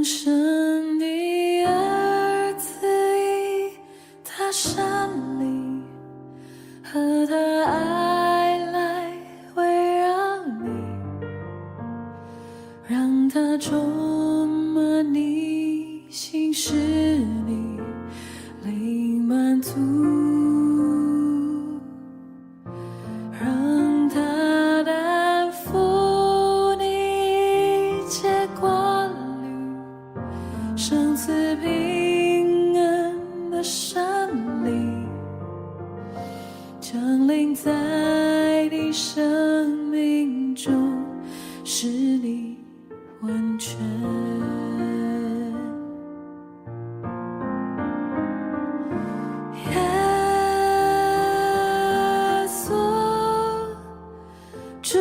神的兒子以他山靈和他愛來圍繞你，讓他充滿你心，使你靈滿足，讓他擔負你一切掛慮，賞賜平安的聖靈降臨在你生命中，使你完全。耶穌，主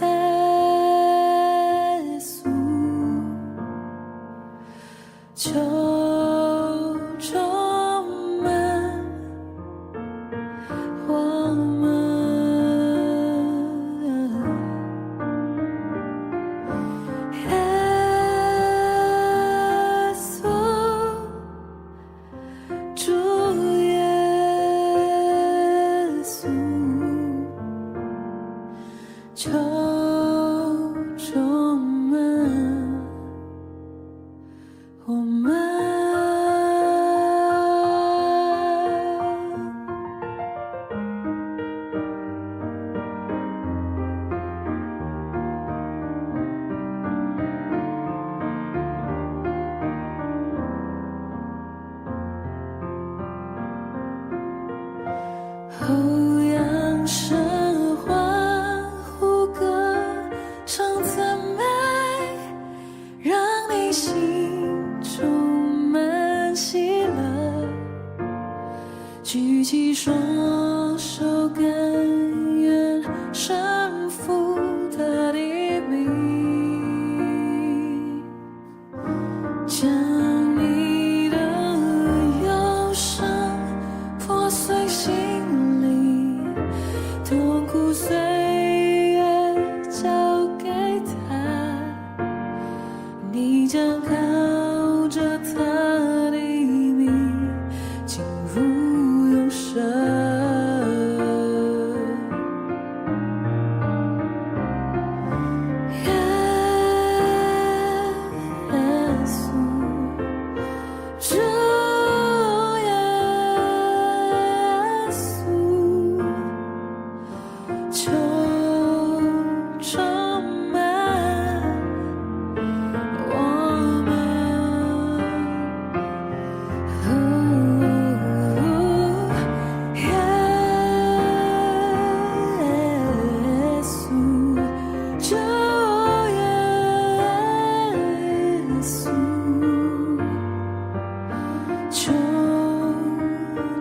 耶穌，求充滿我們。耶穌，主耶穌，求充滿我們。哦，揚聲歡呼，歌唱讚美，讓你心充滿喜樂，舉起雙手，甘願順服他的命，將你的憂傷破碎心靈，痛苦歲月交給他，你將靠著他的名進入永生。耶穌，主耶穌，求充滿我們。哦，耶穌，主耶穌，求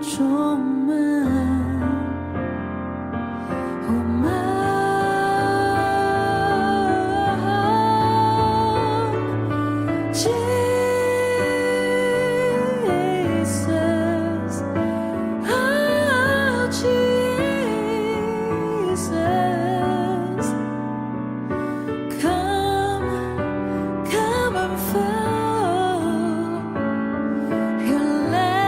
充滿我們。Jesus, oh Jesus, come, come and fill your lambs.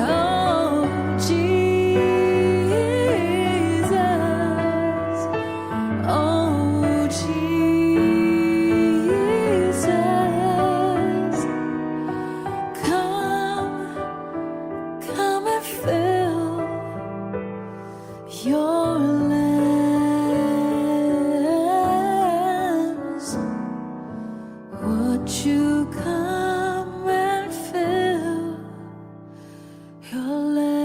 Oh Jesus, oh Jesus, come, come and fill your lambs. Would you come and fill your lambs?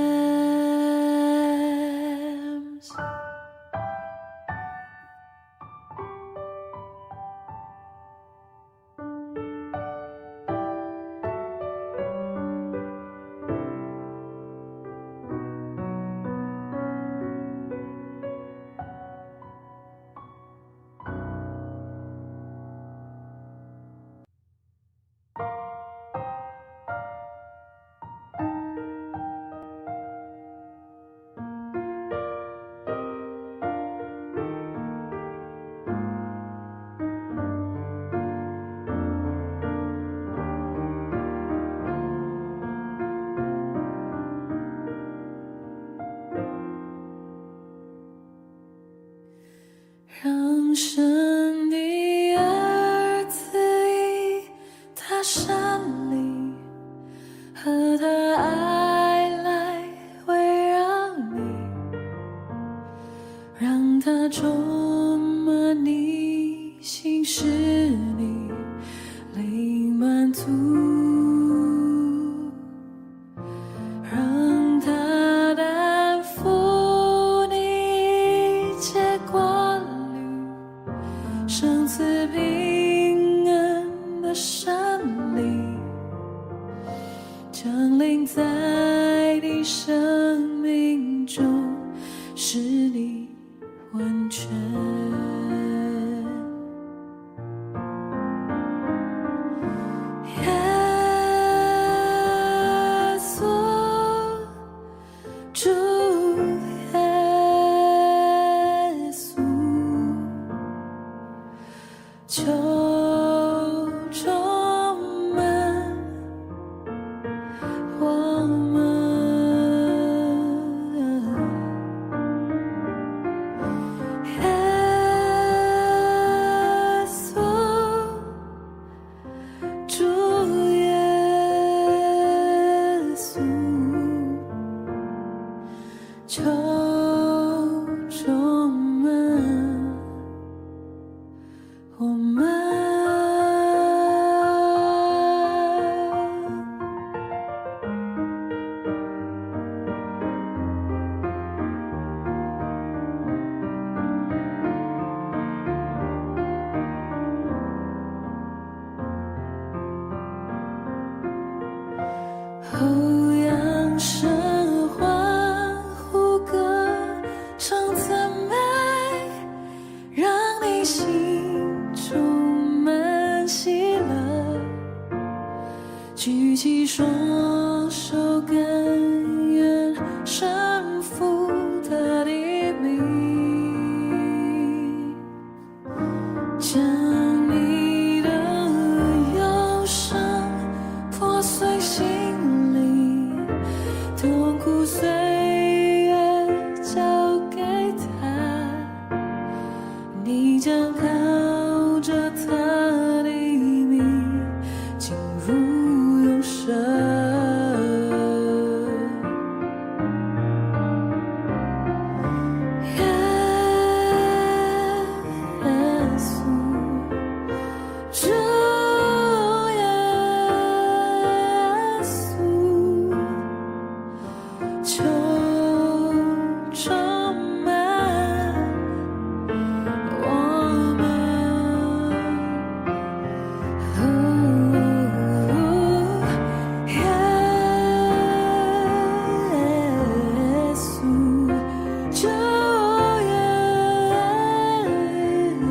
神的兒子以他山靈和他愛來圍繞你，讓他充滿你心，使你靈滿足，讓他擔負你一切掛慮，賞賜平安的山靈降臨在你生命中，使你完全。耶穌，主耶穌，求充滿我們。耶穌，主耶穌，求充滿我們。哦，揚聲歡呼歌唱讚美，讓你心充滿喜樂，舉起雙手甘願順服他的命，將你的憂傷破碎心靈，痛苦歲月交給他，你將靠着他的名進入永生。耶穌，主耶穌，求充滿我們。哦，耶穌，主耶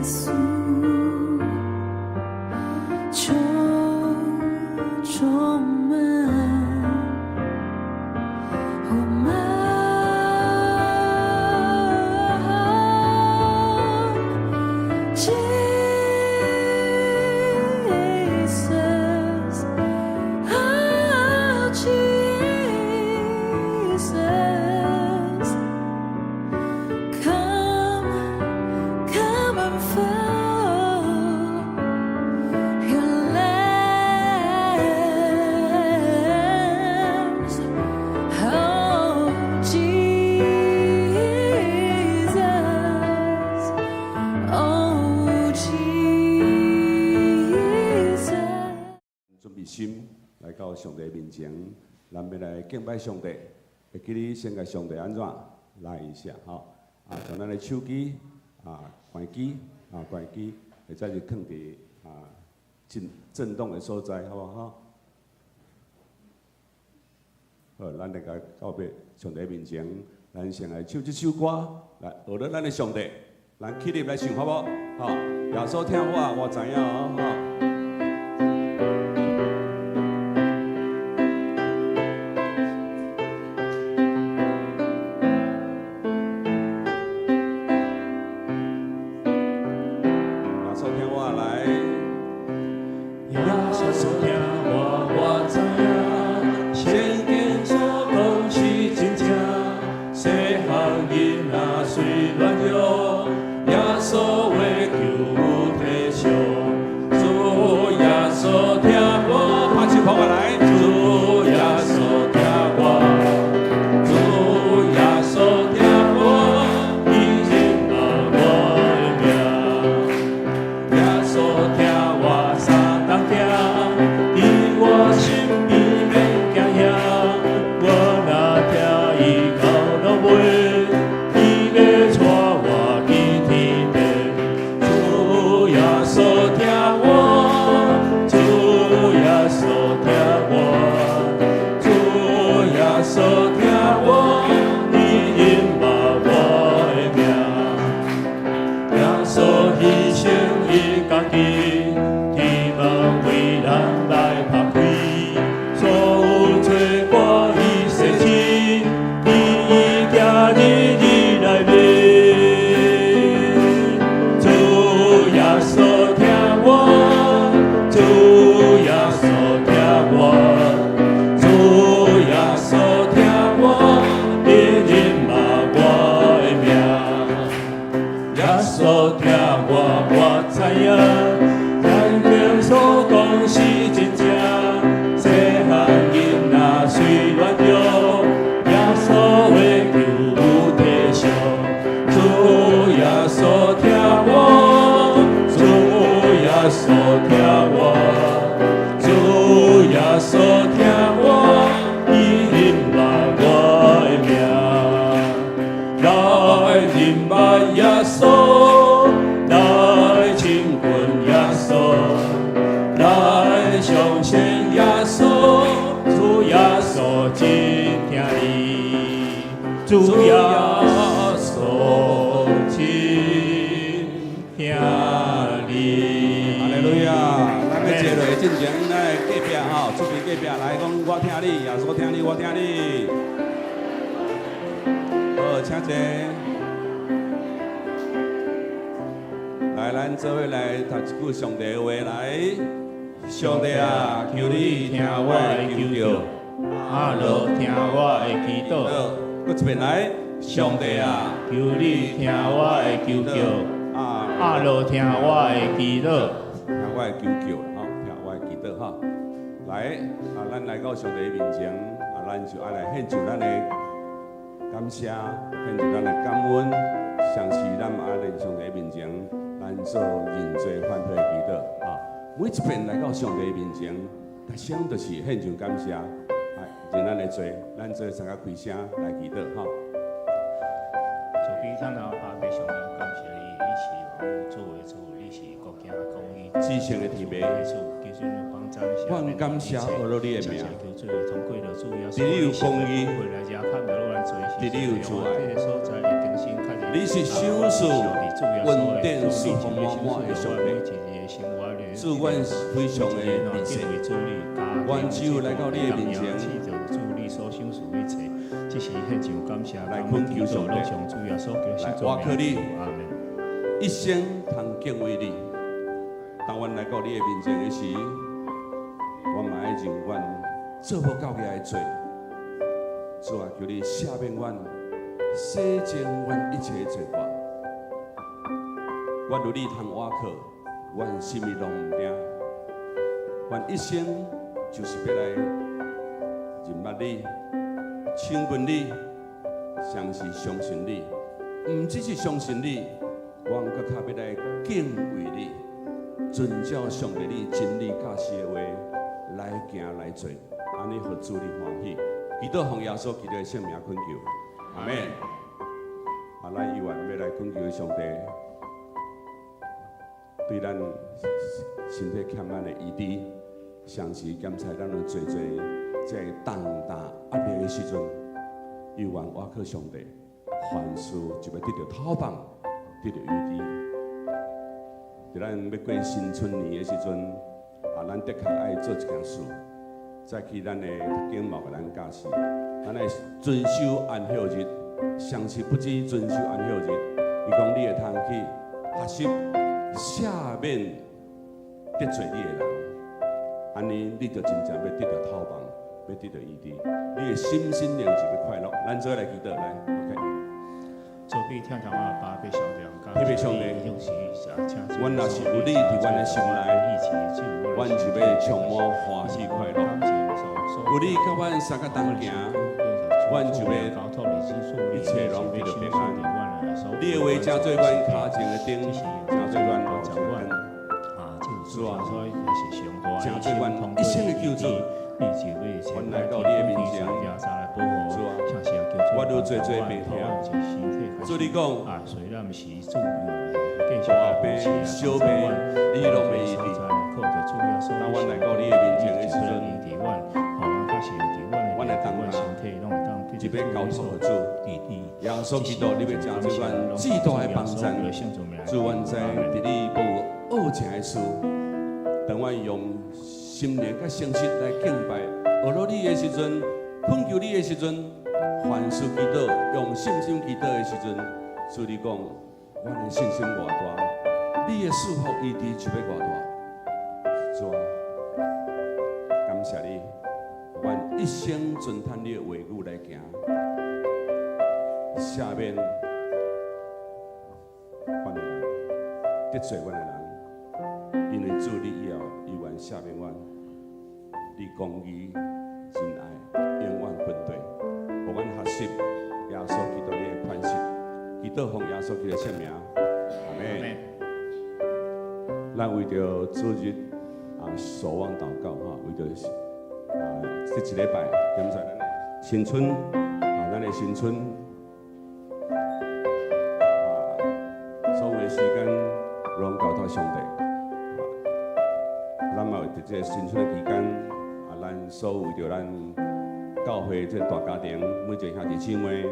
穌，求充滿我們。Jesus, oh Jesus, come, come and fill your lands. Oh Jesus, oh Jesus. 準備心來到上帝面前，咱欲來敬拜上帝。會記得先共上帝按怎來一下吼？啊，將咱的手機啊、關機啊、關機，或者是囥佇啊震震動的所在，好無吼？好，咱來共到上帝面前，咱先來唱這首歌，來學著咱的上帝，咱起立來唱，好無？吼，耶穌疼我，我知影哦，吼。耶穌疼我來，耶穌疼我，我知影，聖經所講是真正。細漢囡仔雖軟弱，耶穌話主耶穌親聽你。哈利路亞！咱欲坐落進前，咱來隔壁吼，出邊隔壁來講，我聽你，耶穌聽你，我聽你。好，請坐。來，咱做伙來讀一句上帝的話來。上帝啊，求你聽我的求叫，阿羅聽我的祈禱。閣一遍來，上帝啊，求你聽我的求叫，啊，阿羅聽我的祈禱，聽我的求叫吼，聽我的祈禱吼。來，啊，咱來到上帝面前，啊，咱就愛來獻上咱的感謝，獻上咱的感恩，相信咱嘛愛來上帝面前，咱做認罪反悔的祈禱啊。每一遍來到上帝面前，首先就是獻上感謝，來認咱的罪，咱做三個開聲來祈禱吼。主基天父爸爸上帝感謝你，你是萬物主的主，你是國家公義至聖的天父，阮感謝阿羅你的名，你有公義，你有慈愛，你是賞賜恩典賜福滿滿的上帝。主，阮非常的微細，阮只有來到你的面前，來懇求上帝，來我靠你，一生通敬畏你。當阮來到你的面前的時，阮嘛愛認阮做無夠額的罪。主啊，求你赦免阮，洗淨阮一切的罪過。阮有你通倚靠，阮啥物攏毋驚。阮一生就是欲來認捌你、親近你，相信相信你，毋只是相信你，阮閣較欲來敬畏你，遵照上帝你真理教示的話來行來做，按呢予主你歡喜。祈禱奉耶穌基督的聖名懇求，阿門。啊，咱猶原欲來懇求上帝，對咱身體欠咱的醫治，常時檢查咱有濟濟這個重擔壓力的時陣，猶原倚靠上帝，凡事就欲得著透放，得著醫治。佇咱欲過新春年的時陣，啊，咱的確愛做一件事，早起咱的讀經嘛有共咱教示，咱愛遵守安息日，常時不止遵守安息日。伊講你會通去學習赦免得罪你的人，按呢你就真正欲得著透放，欲得著醫治，你的心身靈就欲快樂。咱做伙來祈禱來，OK。主比天父阿爸，上帝，彼個上帝，阮若是有你佇阮的心內，阮就欲充滿歡喜快樂。有你佮阮相佮同行，阮就欲一切攏得著平安。你的話成做阮跤前的燈，成做阮路前的光。主啊，成做阮一生的救主。阮來到你的面前，主啊，我愈濟濟病痛，主你講，大病小病，你攏會醫治。當阮來到你的面前的時陣，阮的重擔就欲交託予主。耶穌基督，你欲成做阮至大的幫贊。主，阮知佇你無惡成的事，當阮用心靈佮誠實來敬拜，阿羅你的時陣，懇求你的時陣，凡事祈禱，用信心祈禱的時陣，主你講，阮的信心偌大，你的賜福醫治就欲偌大。主啊，感謝你，阮一生遵趁你的話語來行，赦免阮的人，得罪阮的人，因為主你以後猶原赦免阮，你公義真愛永遠跟隨，予阮學習耶穌基督你的款式，祈禱奉耶穌基督的聖名，阿門。咱為著主日啊，守望禱告哈，為著啊這一禮拜，檢查咱的新春啊，咱的新春啊，所有的時間攏交託上帝。咱嘛有佇這個新春的期間，啊，咱所有為著咱教會這個大家庭，每一個兄弟姊妹，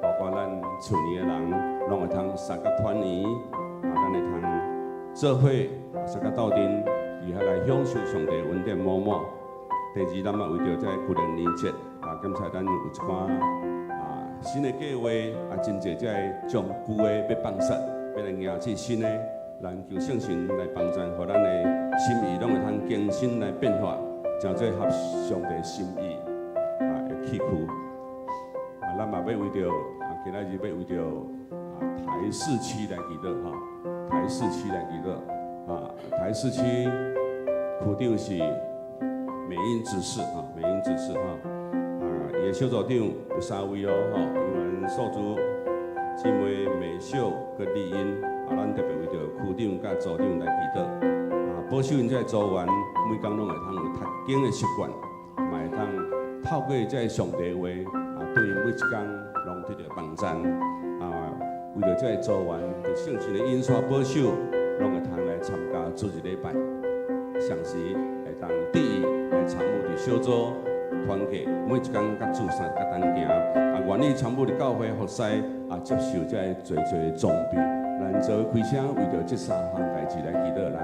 包括咱厝裡的人，攏會通相佮團圓，啊，咱會通做伙相佮鬥陣，伫遐來享受上帝恩典滿滿。第二，咱嘛為著這個舊年節，啊，感謝咱有一寡啊新的計劃，啊，真濟這个將舊的欲放捨，欲來迎接新的，咱求聖神來幫助，予咱的心意攏會通更新來變化，成做合上帝心意啊的器具。啊，咱嘛欲為著啊，今仔日欲為著啊台四區來祈禱吼，台四區來祈禱啊，台四區區長是美英執事哈，美英執事哈，啊，伊的小組長有三位哦，吼，因為素珠姊妹美秀佮麗英，啊，咱特別為著區長佮組長來祈禱，啊，保守𪜶這个組員每工攏會通有讀經的習慣，嘛會通透過這个上帝話，啊，對𪜶每一工攏得著幫贊，啊，為著這个組員佇聖神的引帶保守，攏會通來參加主日禮拜，同時會當致意來參與佇小組團契，每一工佮主相佮同行，啊，願意參與佇教會服侍，啊，接受這个濟濟的裝備。咱做伙開聲，為著這三項代誌來祈禱來。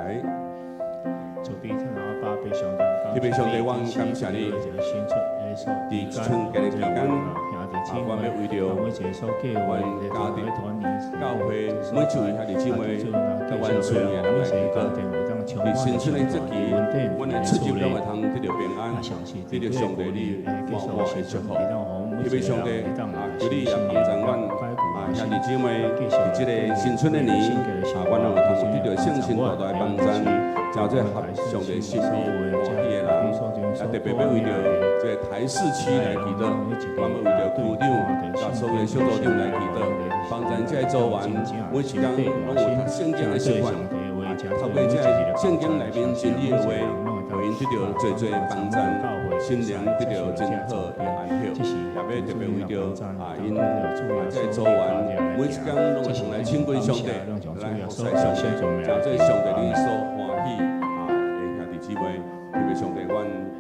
慈悲天父阿爸，上帝，特別上帝，我感謝你，佇春節的期間，啊，我欲為著阮家庭、教會每一位兄弟姊妹，佮阮厝裡的人來祈禱。佇新春的這期，阮的出入攏會通得著平安，得著上帝你滿滿的祝福。特別上帝啊，求你也幫助阮啊兄弟姊妹，佇這个新春的年，啊，阮攏會通得著聖神大大的幫助，成做合上帝心意歡喜的人。啊，特別欲為著這个台四區來祈禱，我欲為著區長佮所有的小組長來祈禱，幫助這个組員每一工攏有讀聖經的習慣，啊，透過這个聖經內面真理的話，予𪜶得著濟濟幫助，心靈得著真好的安息。也欲特別為著啊，𪜶啊這个組員每一工攏會通來親近上帝，來服侍上帝，成做上帝你所歡喜啊的兄弟姊妹。特別上帝，阮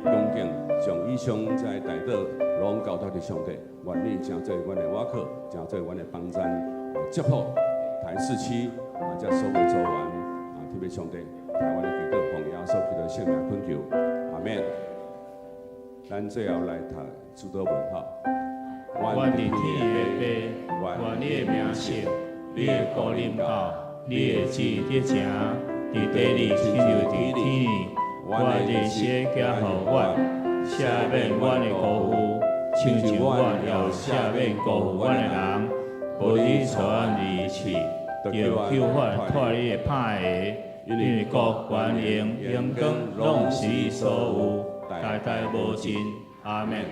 恭敬將以上這个代禱攏交託佇上帝，願你成做阮的倚靠，成做阮的幫贊，祝福台四區啊，這所有組員啊，特別上帝，聽阮的祈禱，奉耶穌基督聖名懇求，阿們。咱最後來讀主禱文吼。願佇天的父，願你的名聖，你的國臨到，你的旨意得成，佇地裡親像佇天裡。願日時的寄予阮，赦免阮的辜負，親像阮也有赦免辜負阮的人。無你帶阮入試，著救阮脫離的歹的，因為國權榮榮光攏是你所有，代代無盡。阿們。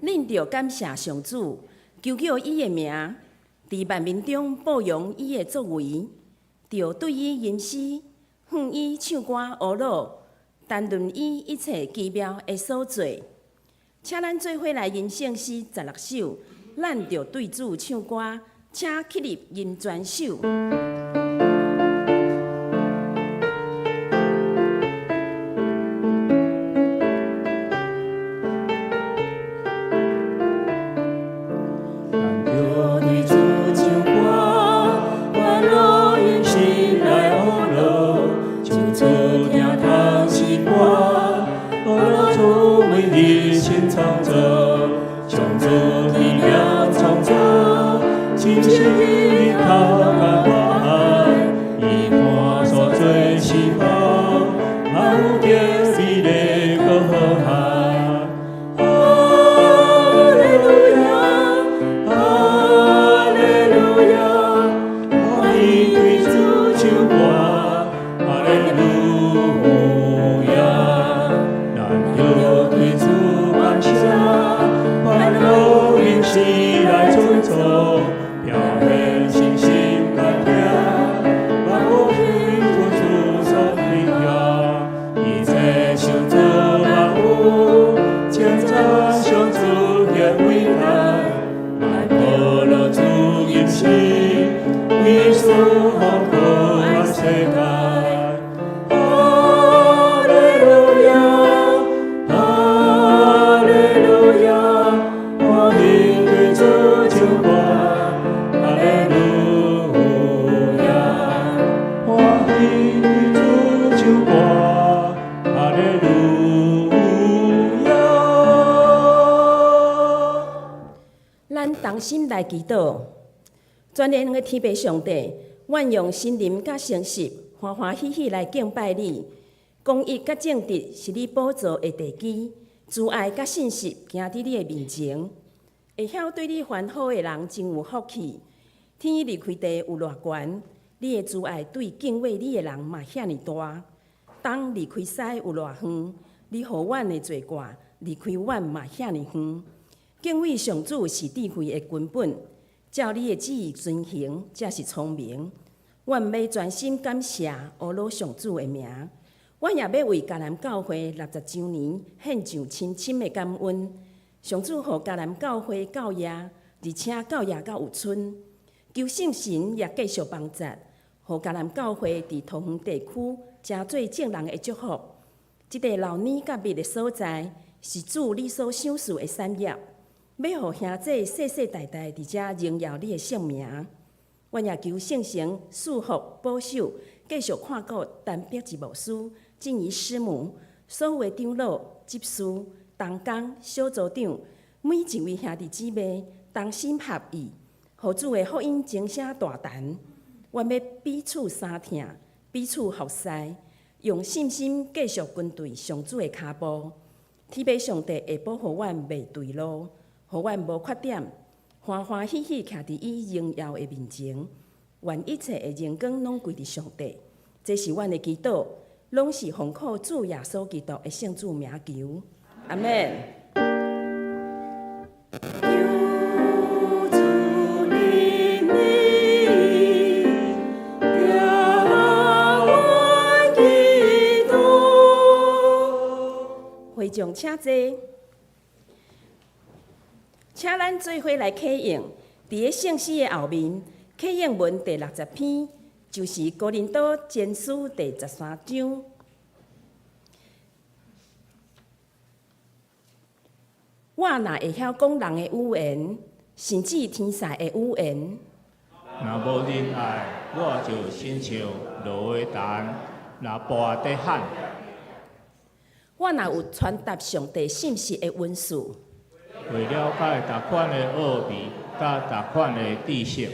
恁著感謝上主，求叫伊的名，佇萬民中報揚伊的作為，著對伊吟詩，向伊唱歌呵咾，談論伊一切奇妙的所做。請咱做伙來吟聖詩16首，咱著對主唱歌，請起立吟全首。咱著對主唱歌，歡樂吟詩來呵咾，唱出聽唐詩歌，呵咾主為你新創造，上主奇妙創造，親像日頭佮我愛，伊伴所做四方，嘛有著美麗閣和諧。哈利路亞，哈利路亞，歡喜對主唱歌，哈利路亞。咱著對主感謝，歡樂吟詩來尊頌，表現信心堅定，萬有天主所榮耀，一切創造萬有，稱讚上主顯偉大，來報樂主吟詩，為賜福可愛世界。哈利路亞，哈利路亞，歡喜對主唱歌，哈利路亞，歡喜對主唱歌，哈利路亞。咱同心來祈禱，全能的天父上帝，阮用心靈佮誠實，歡歡喜喜來敬拜你。公義佮正直是你寶座的地基，慈愛佮信實行佇你的面前。會曉對你還好的人真有福氣。天離開地有偌懸，你的慈愛對敬畏你的人嘛遐爾大。東離開西有偌遠，你予阮的罪過離開阮嘛遐爾遠。敬畏上主是智慧的根本，照你的旨意遵行，才是聰明。阮欲專心感謝阿羅上主的名，阮也欲為迦南教會60週年獻上深深的感恩。上主予迦南教會教業，而且教業較有春。求聖神也繼續幫助，予迦南教會佇桃園地區成做眾人的祝福。這個老年佮密的所在，是主你所賞賜的產業，欲予兄弟世世代代佇遮榮耀你的聖名。阮也求聖神賜福保守，繼續看顧陳碧芝牧師、靜怡師母，所有的長老、執事、同工、小組長，每一位兄弟姊妹同心合意，予主的福音鐘聲大彈。阮欲彼此相疼，彼此服侍，用信心繼續跟隨上主的跤步。天父上帝會保護阮袂墜落，予阮無缺點，歡歡喜喜徛佇伊榮耀的面前。願一切的榮光攏歸佇上帝。這是阮的祈禱，攏是奉靠主耶穌基督的聖子名求。阿們。求主憐憫，聽阮祈禱。會眾請坐，請咱做伙來啟應，佇个聖詩的後面，啟應文第60篇，就是哥林多前書第13章。我若會曉講人的語言，甚至天使的語言，若無仁愛，我就親像鑼的銅，喇叭佇喊。我若有傳達上帝信息的恩賜，會了解逐款的奧秘，佮逐款的知識。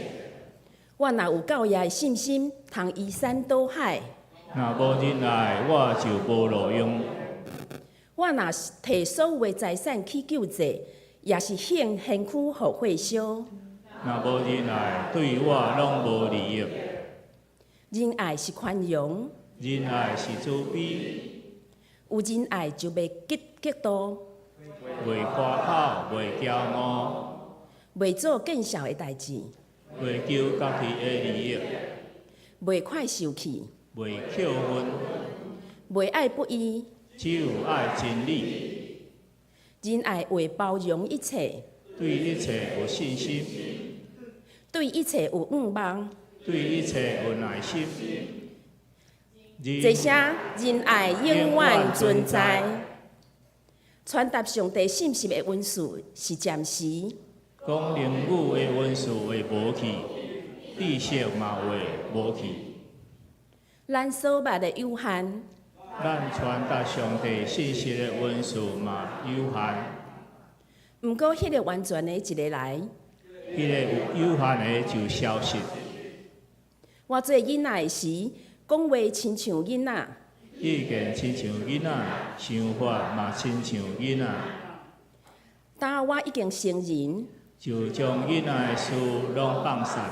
我若有教業的信心，通移山倒海。若無仁愛，我就無路用。我若是提所有的財產去救濟，也是獻身軀予火燒。若無仁愛，對我攏無利益。仁愛是寬容，仁愛是慈悲，有仁愛就袂激嫉妒，袂誇口，袂驕傲，袂做見笑的代誌，袂求家己的利益，袂快受氣，袂抾恨，袂愛不義，只有愛真理。仁愛會包容一切，對一切有信心，對一切有向望，對一切有耐心。這些仁愛永遠存在。傳達上帝信息的恩賜是暫時，講靈語的恩賜會無去，知識嘛會無去。咱所捌的有限，咱傳達上帝信息的恩賜嘛有限。毋過彼个完全的一个來，彼个有有限的就消失。我做囡仔的時，講話親像囡仔，意見親像囡仔，想法嘛親像囡仔。今我已經成人，就將囡仔的事攏放散。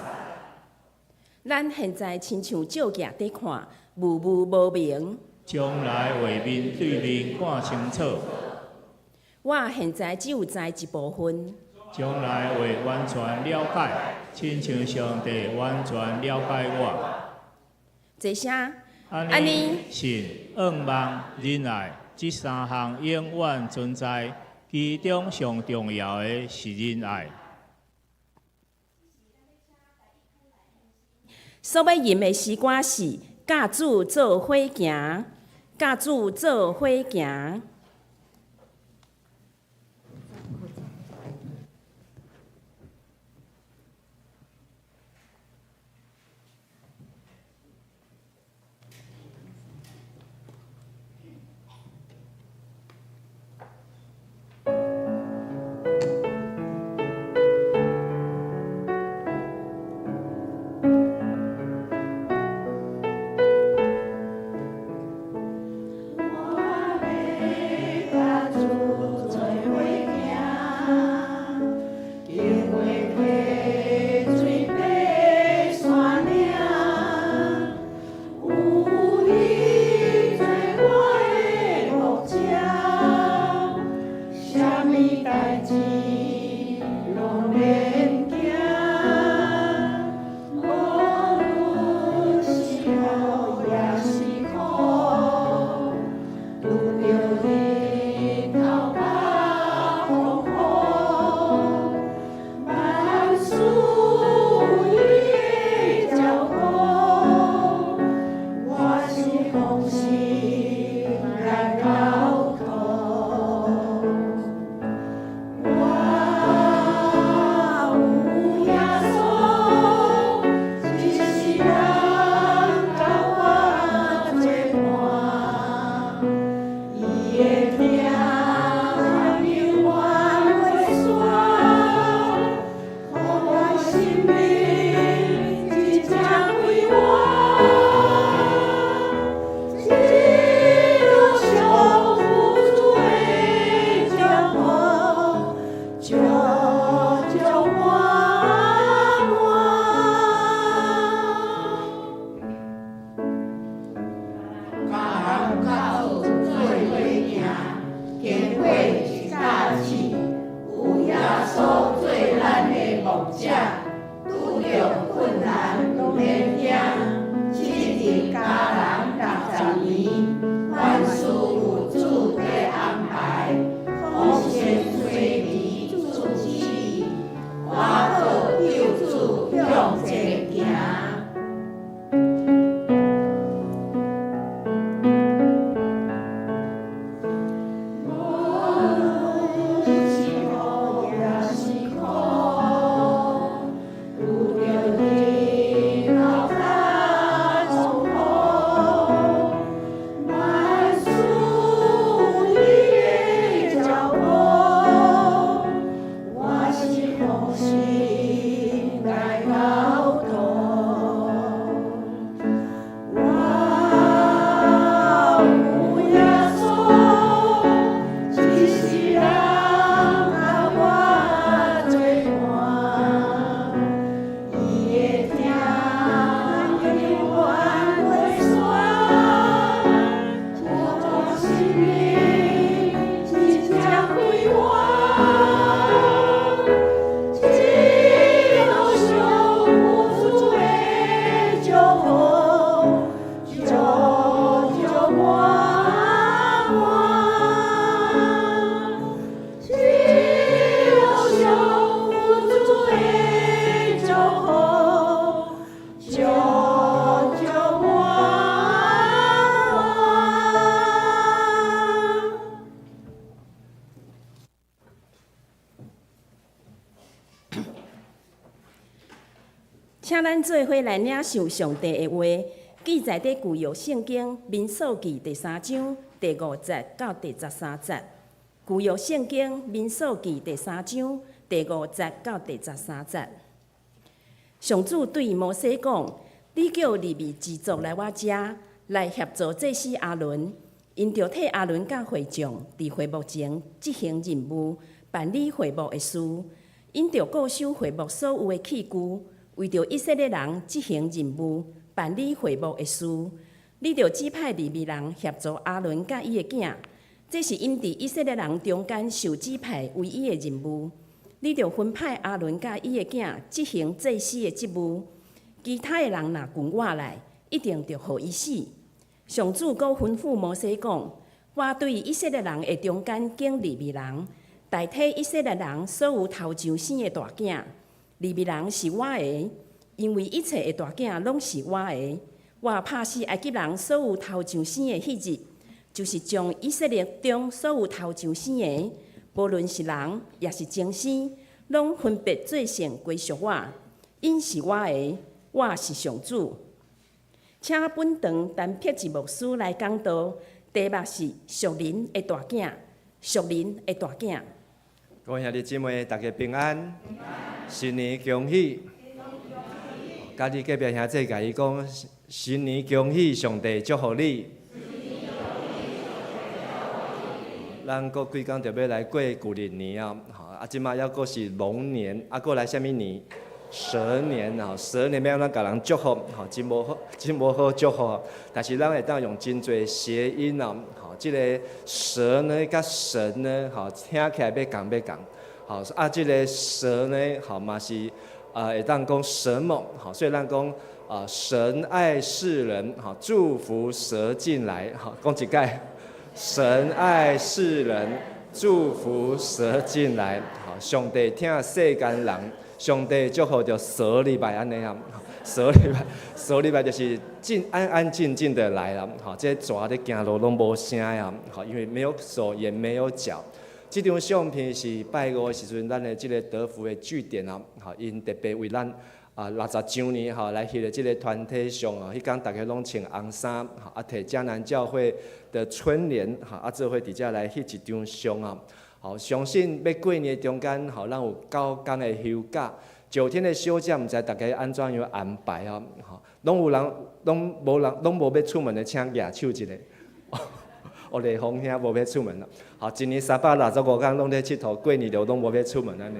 咱現在親像照鏡佇看，霧霧無明。將來畫面對面看清楚。我現在只有知一部分。將來會完全了解，親像上帝完全了解我。這聲，按呢，信、向望、忍耐，這三項永遠存在，其中上重要的是忍耐。所欲吟的詩歌是《佮主做伙行》，佮主做伙行。請咱做伙來領受上帝的話，記載佇舊約聖經民數記第三章第五節到第十三節。舊約聖經民數記第三章第五節到第十三節。上主對摩西講：你叫利未支族來我遮，來協助祭司亞倫，𪜶著替亞倫佮會眾佇會幕前執行任務，辦理會幕的事。𪜶著顧守會幕所有的器具，為著以色列人執行任務，辦理會幕的事。你著指派利未人協助亞倫佮伊的囝，這是𪜶佇以色列人中間受指派唯一的任務。你著分派亞倫佮伊的囝執行祭司的職務，其他的人若近我來，一定著予伊死。上主閣吩咐摩西講：我對以色列人的中間揀利未人，代替以色列人所有頭上生的大囝。利未人是我的，因為一切的大囝攏是我的。我拍死埃及人所有頭上生的彼日，就是將以色列中所有頭上生的，無論是人抑是牲畜，攏分別做聖歸屬我。𪜶是我的，我是上主。請本堂陳柏志牧師來講道，題目是屬靈的大囝，屬靈的大囝。各位兄弟姊妹，大家平安，新年恭喜！佮你隔壁兄弟共伊講，新年恭喜，上帝祝福你。咱閣幾工就欲來過舊曆年啊，啊，這馬猶閣是龍年，啊，閣來啥物年？蛇年啊，蛇年欲按怎共人祝福？吼，真無好，真無好祝福。但是咱會當用真濟諧音啊，吼，這个蛇呢，佮神呢，吼，聽起來欲仝欲仝。吼，啊，這个蛇呢，吼嘛是啊，會當講什麼？吼，所以咱講啊，神愛世人，吼，祝福蛇進來，吼，講一擺，神愛世人，祝福蛇進來，吼，上帝疼世間人，上帝祝福著蛇入來按呢啊，蛇入來，蛇入來就是靜安安靜靜的來啦，吼，這蛇咧行路攏無聲啊，吼，因為沒有手也沒有腳。這張相片是拜五的時陣，咱的這个德福的據點啊，吼，𪜶特別為咱啊60週年吼來翕的這个團體相啊，彼工逐家攏穿紅衫，吼，啊，提迦南教會的春聯，吼，啊，做伙佇遮來翕一張相啊。好，相信欲過年的中間，吼，咱有九工的休假，9天的休假，毋知逐家按怎樣安排啊？吼，攏有人，攏無人，攏無欲出門的，請舉手一下。哦，麗芳兄無欲出門啦。好，一年365工攏咧𨑨迌，過年就攏無欲出門按呢。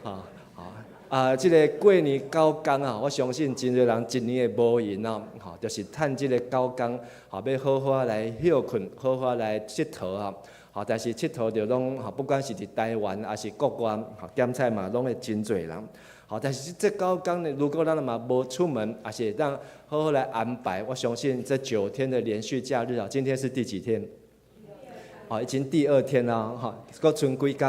啊啊，這个過年九工啊，我相信真濟人一年會無閒啊，吼，就是趁這个九工，吼，欲好好來歇睏，好好來𨑨迌啊。吼，但是𨑨迌就攏吼，不管是佇台灣抑是國外，吼，檢採嘛攏會真濟人。吼，但是這九工呢，如果咱嘛無出門，抑是會當好好來安排，我相信這九天的連續假日啊，今天是第幾天？好，已經第二天了，哈，閣賰幾工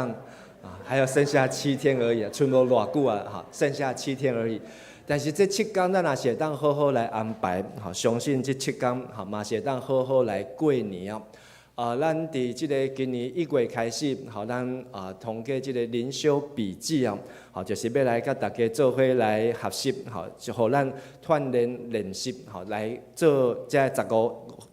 啊，還有剩下七天而已，賰無偌久啊，哈，剩下七天而已。但是這七工咱若是會當好好來安排，吼，相信這七工吼嘛是會當好好來過年啊。啊，咱佇這个今年1月開始，吼，咱啊通過這个靈修筆記啊，吼，就是欲來佮大家做伙來學習，吼，就予咱鍛鍊練習，吼，來做這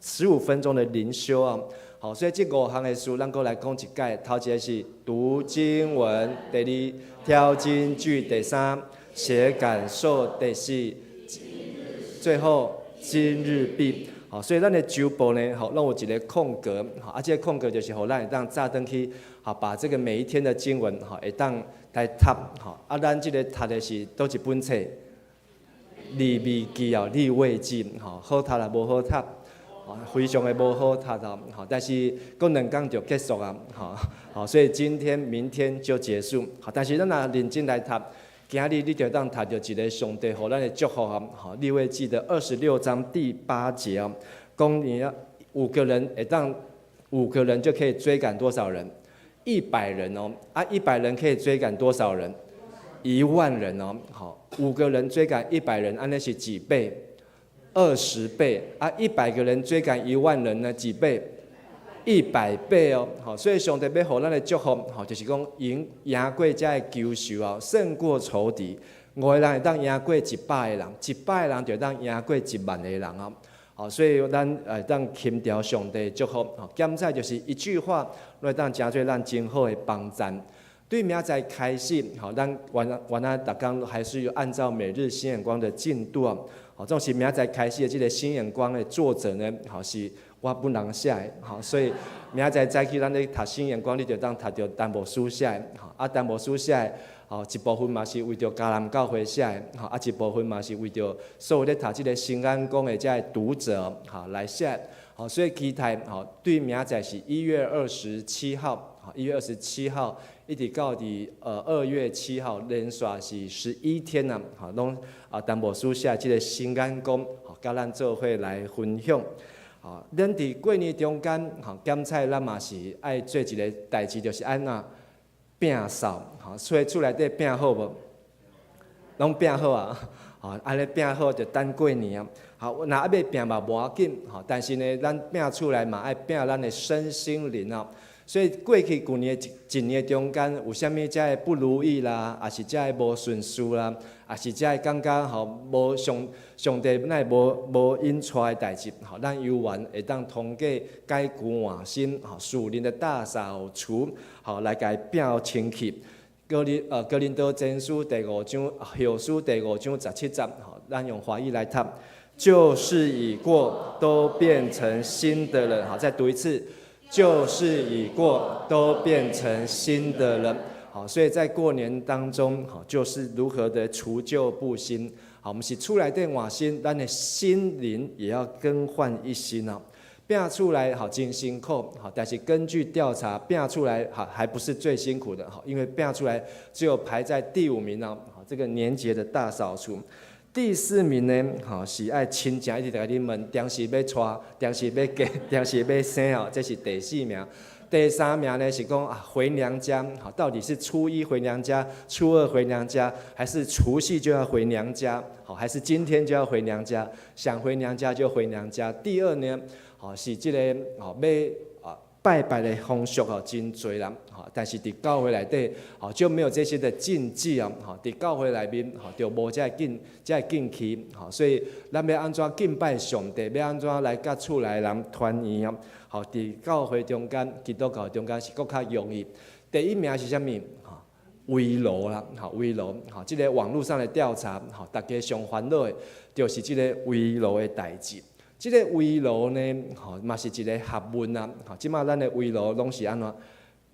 15分鐘的靈修啊。好，所以這五項的事，咱閣來講一擺。頭一个是讀經文，第二挑金句，第三寫感受，第四最後今日畢。好，所以咱的週報呢，吼，攏有一个空格，吼，啊，這个空格就是予咱會當早轉去，吼，把這个每一天的經文，吼，會當來讀，吼，啊，咱這个讀的是佗一本冊？利未記哦，利未記，吼，好讀抑無好讀，吼，非常的無好讀哦，吼，但是閣兩工就結束啊，吼，好，所以今天、明天就結束，好，但是咱若認真來讀。今日你就當讀著一个上帝予咱的祝福啊！吼，利未記的26章第8節啊，講你要五個人會當五個人就可以追趕多少人？100人哦，啊，100人可以追趕多少人？1萬人哦。好，五個人追趕一百人，按呢是幾倍？20倍啊！100個人追趕1萬人呢？幾倍？100倍哦，好，所以上帝欲予咱的祝福，吼，就是講贏贏過遮的仇仇啊，勝過仇敵。五個人會當贏過100個人，100個人就會當贏過1萬個人啊。好，所以咱會當輕牢上帝的祝福，吼，檢採就是一句話，會當成做咱真好的幫贊。對明仔載開始，吼，咱原來逐工還是有按照每日新眼光的進度啊。好，總是明仔載開始的這個新眼光的作者呢，吼，是我本人寫的，吼，所以明仔載早起咱咧讀新眼光，你就當讀著陳牧師寫的，吼，啊，陳牧師寫的，吼，一部分嘛是為著迦南教會寫的，吼，啊，一部分嘛是為著所有咧讀這個新眼光的這个讀者，吼，來寫，吼，所以期待，吼，對明仔載是1月27號，吼，1月27號。一直到佇2月7號，連續是11天啊，吼，攏啊，陳牧師寫這个新眼光，吼，佮咱做伙來分享。吼，咱佇過年中間，吼，檢菜咱嘛是愛做一个代誌，就是按怎摒掃，吼，所以厝內底摒好無？攏摒好啊，吼，按呢摒好就等過年啊。好，若猶未摒嘛無要緊，吼，但是呢，咱摒厝內嘛愛摒咱的身心靈啊。所以過去舊年一一年中間，有啥物遮的不如意啦，抑是遮的無順遂啦，抑是遮的感覺吼無上帝哪會無引帶的代誌，吼，咱猶原會當通過改舊換新，吼，屬靈的大掃除，吼，來共伊摒清氣。哥林多前書第五章，後書第五章十七節，吼，咱用華語來讀，舊事已過，都變成新的了。好，再讀一次。舊事已過，都變成新的了。好，所以在過年當中，好，就是如何的除舊布新。好，我們是厝內底換新，咱的心靈也要更換一新哦。摒厝內好真辛苦，好，但是根據調查，摒厝內好還不是最辛苦的，好，因為摒厝內只有排在第五名哦。好，這個年節的大掃除。第四名呢，吼，是愛親情一直共你問，定時欲娶，定時欲嫁，定時欲生哦，這是第四名。第三名呢是講啊回娘家，好，到底是初一回娘家，初二回娘家，還是除夕就要回娘家？好，還是今天就要回娘家？想回娘家就回娘家。第二呢，好，是這個吼欲啊拜拜的風俗哦真濟人，吼，但是佇教會內底，吼就沒有這些的禁忌啊，吼，佇教會內面，吼就無這个禁忌，吼，所以咱欲按怎敬拜上帝，欲按怎來佮厝內人團圓啊，吼，佇教會中間，基督教中間是閣較容易。第一名是啥物？吼，圍爐啦，吼，圍爐，吼，這个網路上的調查，吼，大家上煩惱的，就是這個圍爐的代誌。這个圍爐呢，吼，嘛是一个學問啊。吼，這馬咱的圍爐攏是按怎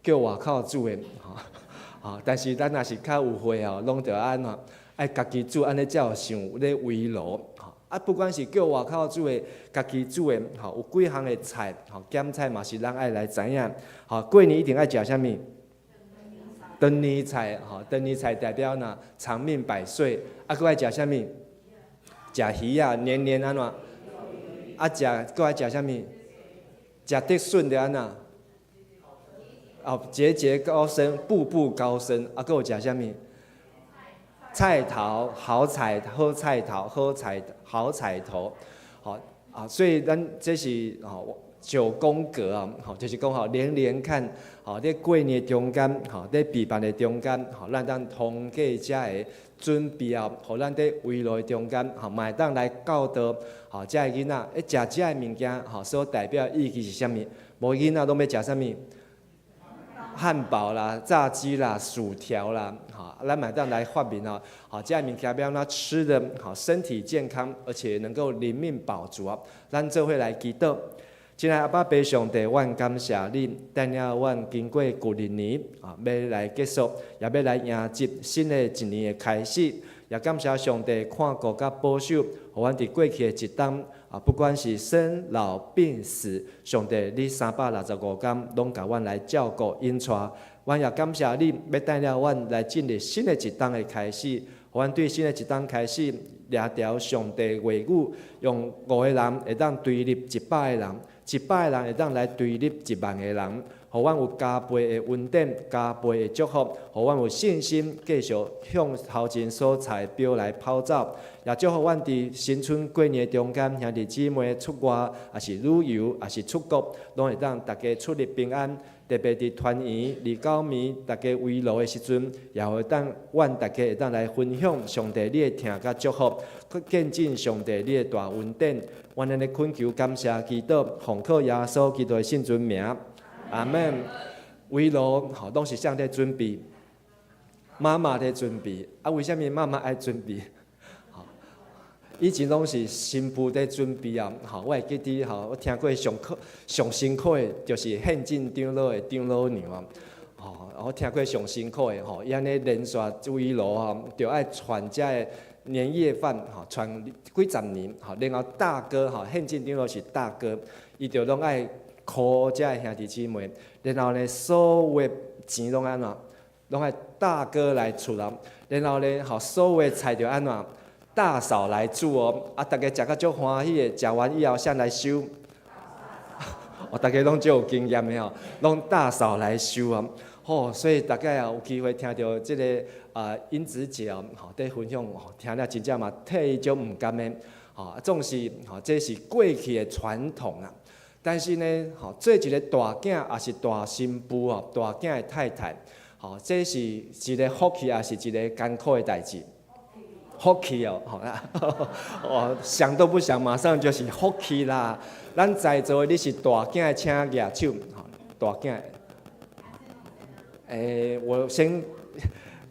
叫外口煮的，吼，吼，但是咱若是較有慧哦，攏著按怎愛家己煮，按呢才有像咧圍爐。吼，啊，不管是叫外口煮的，家己煮的，吼，有幾項的菜，吼，鹹菜嘛是咱愛來知影。吼，過年一定愛食啥物？長年菜，吼，長年菜代表哪長命百歲。啊，閣愛食啥物？食魚仔，年年按怎？啊，食閣愛食啥物？食竹筍著按怎？哦，節節高升，步步高升。啊，閣有食啥物？菜頭，好彩，好彩頭，好彩，好彩頭。好啊，所以咱這是吼九宮格啊，吼，就是講吼連連看，吼，佇過年中間，吼，佇備辦的中間，吼，咱當通過遮个準備啊，予咱佇圍爐的中間，吼，嘛會當來教導，吼，遮个囡仔，咧食遮个物件，吼，所代表的意義是啥物？無囡仔攏欲食啥物？漢堡啦、炸雞啦、薯條啦，吼，咱嘛會當來發明哦，吼，遮个物件欲按怎吃的，吼，身體健康，而且能夠靈命飽足啊。咱做伙來祈禱。親愛阿爸父上帝，阮感謝你，帶領阮經過舊曆年啊，欲來結束，也欲來迎接新的一年的開始。也感謝上帝看顧佮保守，予阮佇過去的一冬啊，不管是生老病死，上帝你365天攏共阮來照顧引帶。阮也感謝你，欲帶領阮來進入新的一冬的開始，予阮對新的一冬開始，掠著上帝話語，用五個人會當堆入100個人，100個人會當來堆入1萬個人，予阮有加倍的恩典，加倍的祝福，予阮有信心繼續向頭前所採標來跑走。也祝福阮佇新春過年中間，兄弟姊妹出外，抑是旅遊，抑是出國，攏會當大家出入平安。特別佇團圓、二九暝，大家圍爐的時陣，也會當阮大家會當來分享上帝你的疼佮祝福，去見證上帝你的大恩典。阮按呢懇求感謝祈禱，奉靠耶穌基督的聖尊名，阿門。圍爐吼，攏是啥人佇準備。媽媽佇準備，啊，為啥物媽媽愛準備？以前攏是新婦佇準備啊，吼，我會記得吼，我聽過上苦上辛苦的，就是憲進長老的長老娘啊，吼，我聽過上辛苦的吼，伊按呢連續圍爐吼，著愛傳遮的年夜飯，吼，傳幾十年，吼，然後大哥吼，憲進長老是大哥，伊著攏愛顧遮的兄弟姊妹，然後呢，所有的錢攏按怎，攏愛大哥來出啊，然後呢，吼，所有的菜著按怎？大嫂來煮哦，啊，逐家食甲足歡喜的，食完以後誰來收？哦，逐家攏足有經驗的吼，攏大嫂來收啊。吼，所以逐家也有機會聽著這个啊英子姐哦，吼，佇分享，聽了真正嘛替伊足毋甘的，吼，總是吼，這是過去的傳統啊。但是呢，吼，做一个大囝抑是大新婦哦，大囝的太太，吼，這是一个福氣，抑是一个艱苦的代誌？福氣哦，好啦，哦，想都不想，馬上就是福氣啦。咱在座的你是大囝的，請舉手，吼，大囝。欸，我先，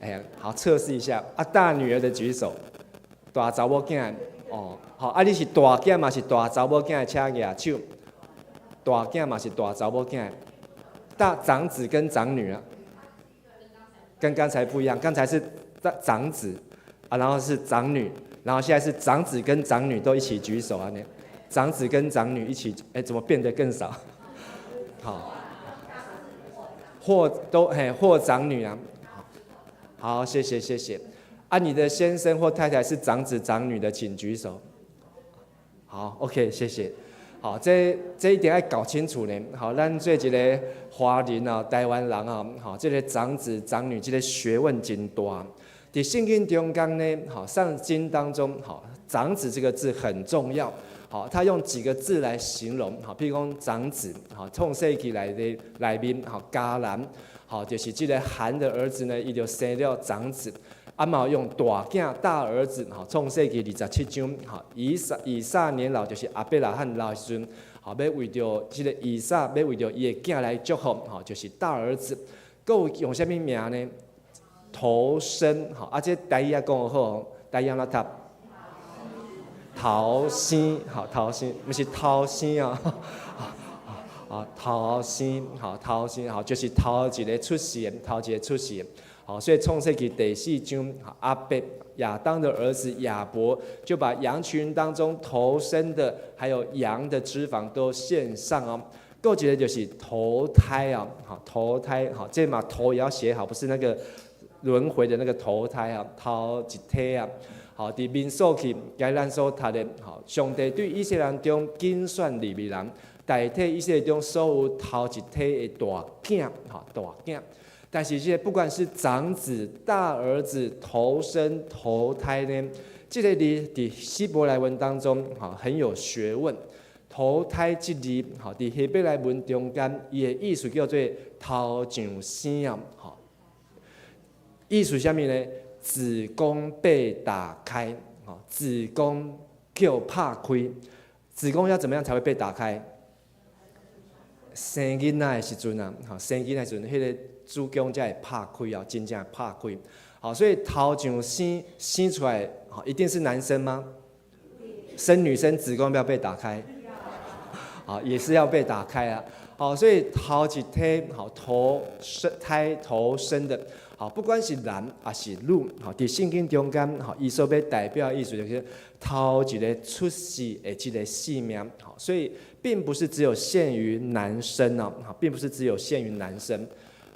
哎呀，好測試一下。啊，大女兒的舉手，大查某囝，哦，好，啊，你是大囝嘛是大查某囝的，請舉手。大囝嘛是大查某囝，大長子跟長女啊，跟剛才不一樣，剛才是大長子。啊，然後是長女，然後現在是長子跟長女都一起舉手啊！你長子跟長女一起，哎，怎麼變得更少？好，或都嘿，或長女啊，好，謝謝謝謝。啊，你的先生或太太是長子長女的，請舉手。好，OK，謝謝。好，這一點愛搞清楚呢。好，咱做一个華人啊，台灣人啊，好，這个長子長女這个學問真大。佇聖經中間呢，好，聖經當中，好，長子這個字很重要。好，他用幾個字來形容，好，譬如講長子，好，創世記內的內面，好，迦南，好，就是這個含的兒子呢，伊就生了長子。啊嘛用大囝大兒子，好，創世記27章，好，以撒年老，就是亞伯拉罕老的時陣，好，欲為著這个以撒，欲為著伊的囝來祝福，好，就是大兒子。閣有用啥物名呢？頭生，好，啊，這台語也講好，台語按怎讀？頭生，好，頭生，毋是頭生啊，啊，頭生，好，頭生，好，就是頭一个出世的，頭一个出世的，好，所以創世記第四章，亞伯亞當的兒子亞伯就把羊群當中頭生的，還有羊的脂肪都獻上哦。閣一个就是頭胎啊，好，頭胎，好，這嘛頭也要寫好，不是那個輪迴的那個投胎啊，頭一胎啊，好，佇民數記，該咱所讀的，好，上帝對以色列人中揀選利未人，代替以色列中所有頭一胎的大囝，好，大囝。但是這個不管是長子、大兒子、頭生、頭胎呢，這个字佇希伯來文當中，哈，很有學問。投胎這字，好，佇希伯來文中間，伊的意思叫做頭上生啊，好。意思啥物呢？子宮被打開，子宮叫拍開，子宮要怎麼樣才會被打開？生囡仔的時陣啊，生囡仔的時陣，彼个子宮才會拍開啊，真正拍開。好，所以頭上生生出來，一定是男生嗎？生女生子宮要不要被打開？好，也是要被打開啊。好，所以頭一胎，好，頭生胎頭生的。好，不管是男抑是女，好，佇聖經中間，好，伊所欲代表的意思就是頭一个出世的這个性命，好，所以並不是只有限於男生哦，好，並不是只有限於男生。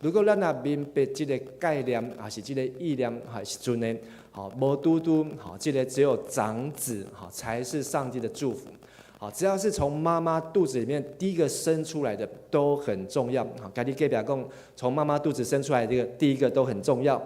如果咱若明白這个概念，抑是這个意念，哈時陣呢，好，無拄拄，好，這个只有長子，好，才是上帝的祝福。好，只要是從媽媽肚子裡面第一個生出來的都很重要。好，共你隔壁講，從媽媽肚子生出來這個第一個都很重要。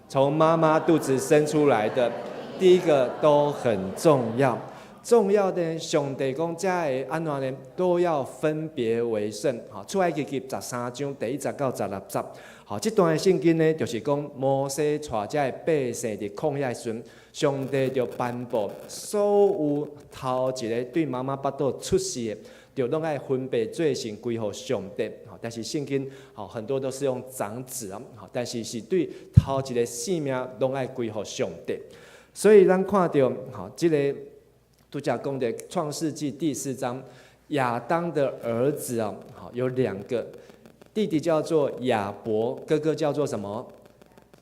從媽媽肚子生出來的第一個都很重要。重要的上帝講，這个按怎呢？都要分別為聖。好，出埃及記13章第1節到16節。好，這段聖經呢，就是講摩西帶這个百姓佇曠野時陣，上帝就頒布所有頭一个對媽媽腹肚出世的，就攏愛分別做聖歸予上帝。但是聖經很多都是用長子啊，但是是對頭一个性命攏愛歸予上帝。所以咱看著吼，這个拄才講的創世紀第四章，亞當的兒子啊，好有兩個弟弟叫做亞伯，哥哥叫做什麼？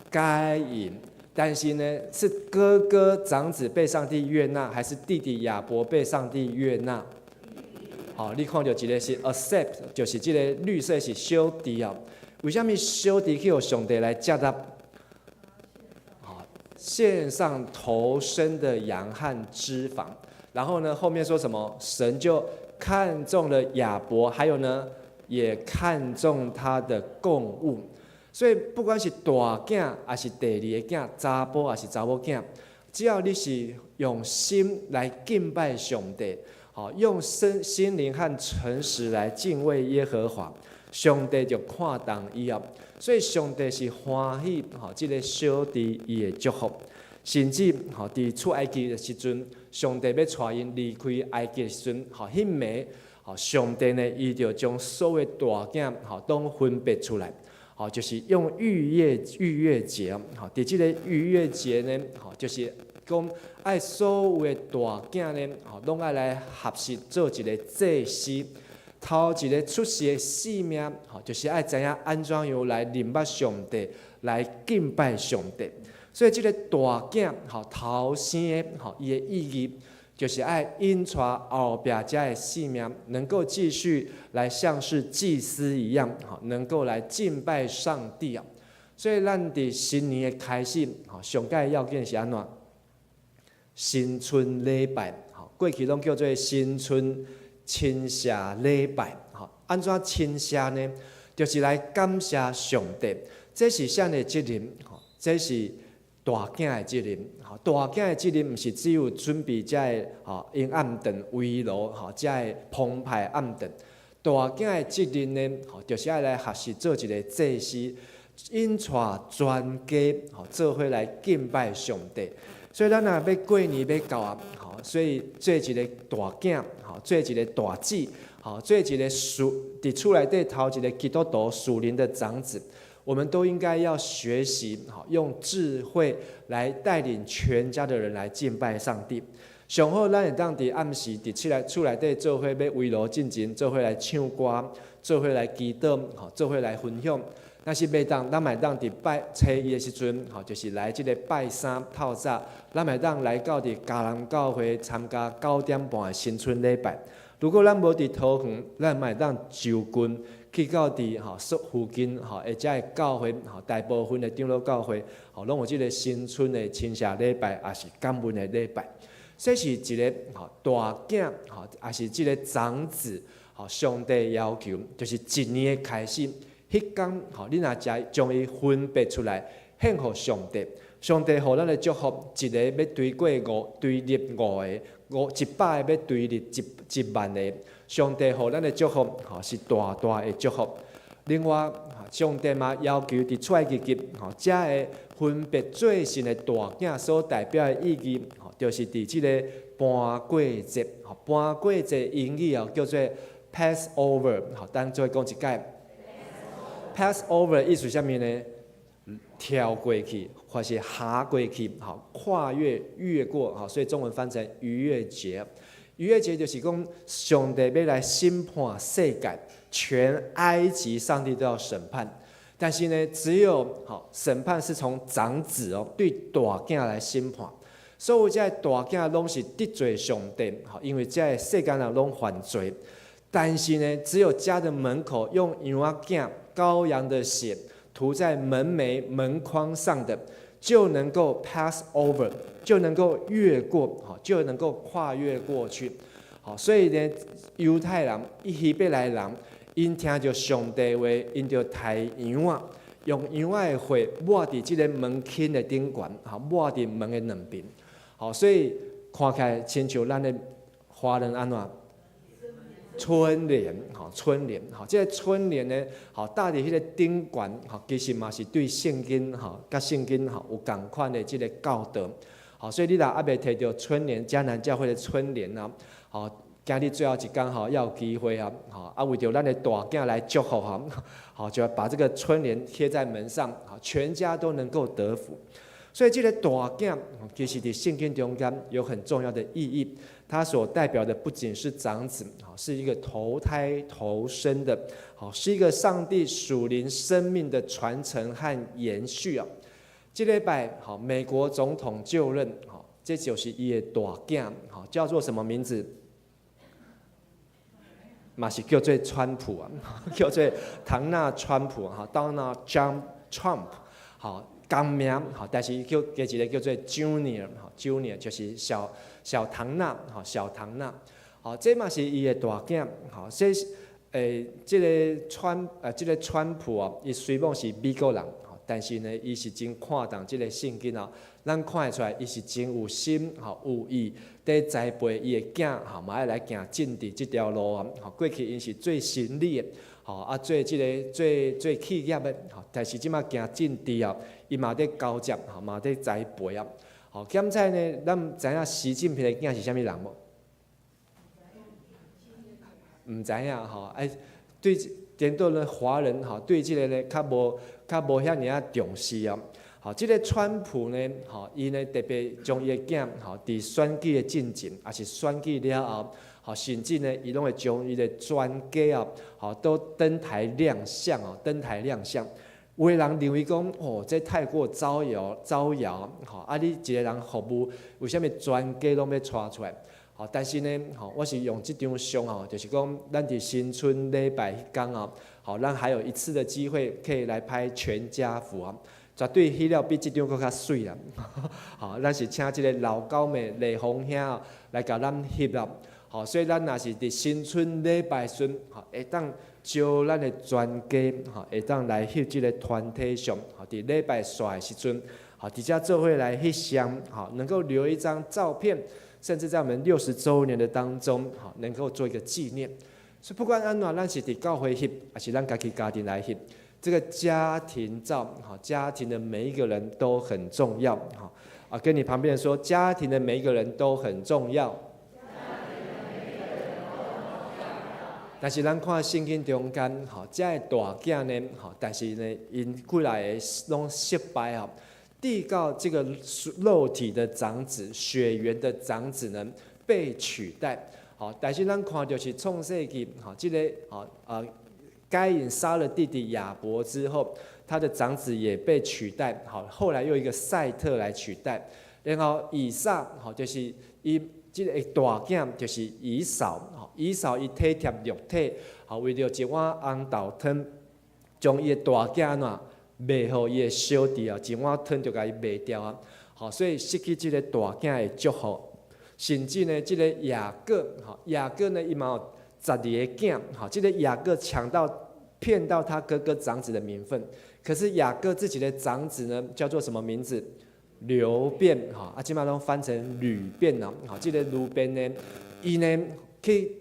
該隱。但是呢，是哥哥長子被上帝悅納，還是弟弟亞伯被上帝悅納？好，你看著一个是 accept，就是這个綠色是小弟啊。為啥物小弟去予上帝來接納？獻上頭生的羊和脂肪，然後呢，後面說什麼？神就看中了亞伯，還有呢，也看中他的貢物。所以不管是大囝，抑是第二个囝，查埔抑是查某囝，只要你是用心來敬拜上帝，好，用身心靈和誠實來敬畏耶和華，上帝就看重伊啊。所以上帝是歡喜吼，這个小弟伊的祝福，甚至吼佇出埃及的時陣，上帝欲帶𪜶離開埃及的時陣，吼彼暝，吼上帝呢，伊就將所有大囝吼攏分別出來，吼就是用逾越節，吼佇這个逾越節呢，吼就是講愛所有的大囝呢，吼攏愛來學習做一个祭司。頭一个出世的性命，吼，就是愛知影按怎樣來認捌上帝，來敬拜上帝。所以這个大囝，吼頭生的，吼伊的意義，就是愛引帶後壁遮的性命，能夠繼續來像是祭司一樣，吼能夠來敬拜上帝啊。所以咱佇新年的開始，吼上蓋要緊是按怎？新春禮拜，吼過去攏叫做新春親謝禮拜，吼按怎親謝呢？就是來感謝上帝。這是啥的責任？吼，這是大囝的責任。吼，大囝的責任毋是只有準備遮个吼營暗頓圍爐吼遮个澎湃暗頓。大囝的責任呢，吼，就是愛來學習做一个祭司，引帶全家吼做伙來敬拜上帝。所以咱若欲過年欲到啊，吼，所以做一个大囝，吼，做一个大姊，吼，做一个屬佇厝內底頭一个基督徒屬靈的長子，我們都應該要學習，吼，用智慧來帶領全家的人來敬拜上帝。上好，咱會當佇暗時佇起來厝內底做伙欲圍爐進前，做伙來唱歌，做伙來祈禱，吼，做伙來分享。若是袂當，咱嘛會當佇拜初一的時陣，吼，就是來這个拜三透早，咱嘛會當來到佇迦南教會參加9點半的新春禮拜。如果咱無佇桃園，咱嘛會當就近去到佇吼附近吼，或者的教會吼，大部分的長老教會吼，攏有這个新春的親謝禮拜，抑是感恩的禮拜。這是一个吼大囝吼，抑是這个長子吼，上帝要求，就是一年的開始。彼工吼，你若食將伊分別出來，獻予上帝，上帝予咱的祝福，一个欲追過五，追入五个，五100个欲追入一萬个。上帝予咱的祝福，吼是大大的祝福。另外，上帝嘛要求佇出埃及記，吼，遮个分別做聖的大囝所代表的意義，吼，就是佇這个盤過節，吼，盤過節英語哦叫做 Passover，吼，咱做伙講一擺。Passover 意思啥物呢？跳過去，或是跨過去，吼，跨越、越過，吼，所以中文翻成逾越節。逾越節就是講上帝欲來審判世界，全埃及上帝都要審判。但是呢，只有吼審判是從長子哦，對大囝來審判。所有這个大囝攏是得罪上帝，吼，因為這个世間人攏犯罪。但是呢，只有家的門口用羊仔囝羔羊的血塗在門楣門框上的，就能夠 pass over，就能夠越過，吼，就能夠跨越過去。好，所以呢，猶太人、希伯來人，𪜶聽著上帝話，𪜶就刣羊仔，用羊仔的血抹佇這个門檻的頂懸，吼，抹佇門的兩邊。好，所以看起來親像咱的華人按怎？春聯，吼，春聯，吼，這个春聯呢，吼，貼佇彼个頂懸，吼，其實嘛是對聖經，吼，佮聖經吼有仝款的這个教導，好，所以你若猶未提著春聯，迦南教會的春聯啊，好，今日最後一工吼，猶有機會啊，吼啊，為著咱的大囝來祝福吼，好就要把這個春聯貼在門上，好，全家都能夠得福。所以這个大囝其實佇聖經中間有很重要的意義，它所代表的不僅是長子，是一個投胎投生的，好，是一個上帝屬靈生命的傳承和延續啊。這禮拜好，美國總統就任，好，這就是伊的大囝，好，叫做什麼名字？嘛是叫做川普啊，叫做唐納川普哈，Donald John Trump，好。仝名吼，但是叫加一个叫做 Junior 吼，Junior 就是小小唐納吼，小唐納，吼，這嘛是伊的大囝吼，這這个川普哦，伊雖罔是美國人吼，但是呢，伊是真看重這个聖經哦，咱看會出來，伊是真有心吼，有意佇栽培伊的囝吼，嘛愛來行政治這條路啊，吼，過去𪜶是做生理的。吼啊，做這个做做企業的，吼，但是這馬行政治哦，伊嘛佇交接，吼，嘛佇栽培啊。吼，現在呢，咱知影習近平的囝是啥物人無？毋知影吼，哎，對顛倒咧華人吼，對這个呢較無較無遐爾仔重視哦。吼，這个川普呢，吼，伊呢特別將伊的囝吼，佇選舉的進前，抑是選舉了後。好，甚至呢，伊攏會將伊的全家哦，好都登台亮相哦，登台亮相。有的人認為講，哦，這太過招搖招搖，吼啊！你一个人服務，為啥物全家攏欲帶出來？吼，但是呢，吼，我是用這張相吼，就是講，咱佇新春禮拜彼工哦，好，咱還有一次的機會可以來拍全家福啊，絕對翕了比這張閣較媠啦。好，咱是請這个老高妹麗紅兄來共咱翕啊。好，所以咱若是佇新春禮拜時，吼，會當招咱的全家，吼，會當來翕這个團體相，吼，佇禮拜煞的時陣，好，佇遮做伙來翕相，好，能夠留一張照片，甚至在我們60週年的當中，好，能夠做一個紀念。所以不管按怎，咱是佇教會翕，抑是咱家己家庭來翕，這個家庭照，好，家庭的每一個人都很重要，好，啊，跟你旁邊人說，家庭的每一個人都很重要。但是咱看聖經中間，吼，這个大囝呢，吼，但是呢，𪜶幾來个攏失敗吼，直到這個肉體的長子、血緣的長子呢被取代，好，但是咱看著是創世記，吼，這個吼啊，該隱殺了弟弟亞伯之後，他的長子也被取代，好，後來又一個賽特來取代，然後以撒，吼，就是伊。這个大囝就是以掃，吼，以掃伊體貼肉體，吼，為著一碗紅豆湯，將伊的大囝按怎賣予伊的小弟啊，一碗湯就共伊賣掉啊，吼，所以失去這个大囝的祝福，甚至呢，這个雅各，吼，雅各呢，伊嘛有12個囝，吼，這个雅各搶到騙到他哥哥長子的名分，可是雅各自己的長子呢，叫做什麼名字？流便，吼，啊，這馬攏翻成呂便啦，吼，這个呂便呢，伊呢去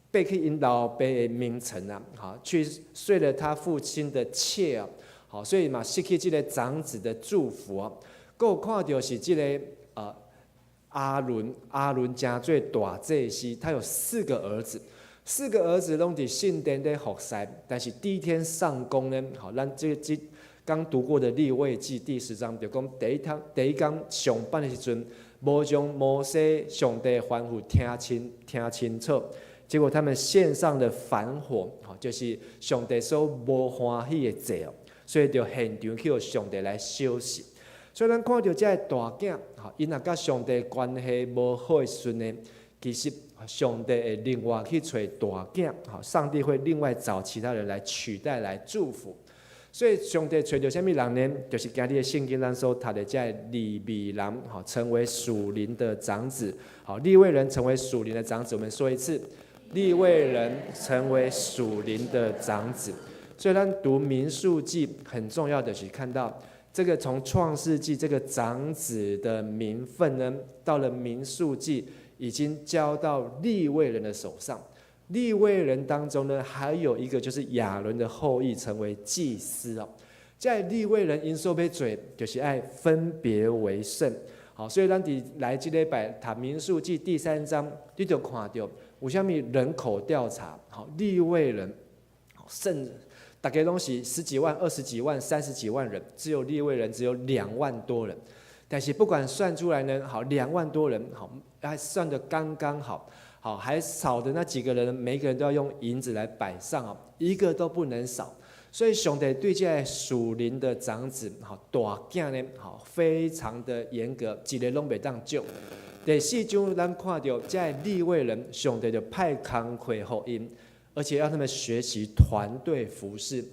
背去𪜶老爸的名臣啊，吼，去睡了他父親的妾啊，好，所以嘛失去這个長子的祝福啊。閣有看著是這个亞倫，亞倫成做大祭司，他有四個兒子，四個兒子攏佇聖殿咧服侍，但是第一天上工呢，吼，咱這這剛讀過的利未記第10章，就講第一天第一工上班的時陣，無將摩西上帝吩咐聽清楚，結果他們獻上的燔火，吼，就是上帝所無歡喜的祭哦，所以就現場去予上帝來賞識。所以咱看著這个大囝，吼，𪜶若佮上帝關係無好的時陣呢，其實上帝會另外去揣大囝，吼，上帝會另外找其他人來取代來祝福。所以上帝揣著啥物人呢？就是今日的聖經咱所讀的這个利未人，吼，成為屬靈的長子。好，利未人成為屬靈的長子。我們說一次，利未人成為屬靈的長子。所以咱讀民數記很重要的是看到這個從創世紀這個長子的名分呢，到了民數記已經交到利未人的手上。利未人當中呢，還有一個就是亞倫的後裔成為祭司哦。在利未人𪜶所欲做，就是愛分別為聖。好，所以咱佇來這禮拜讀民數記第三章，你就看著有啥物人口調查？好，利未人，甚大家攏是十幾萬、二十幾萬、三十幾萬人，只有利未人只有2萬多人。但是不管算出來呢，好，兩萬多人，好，還算得剛剛好，好，還少的那幾個人，每個人都要用銀子來擺上啊，一個都不能少。所以上帝對這個屬靈的長子，好，大囝呢，好，非常的嚴格，一个攏袂當少。第四章咱看著這个利未人，上帝就派工課予𪜶，而且要他們學習團隊服侍。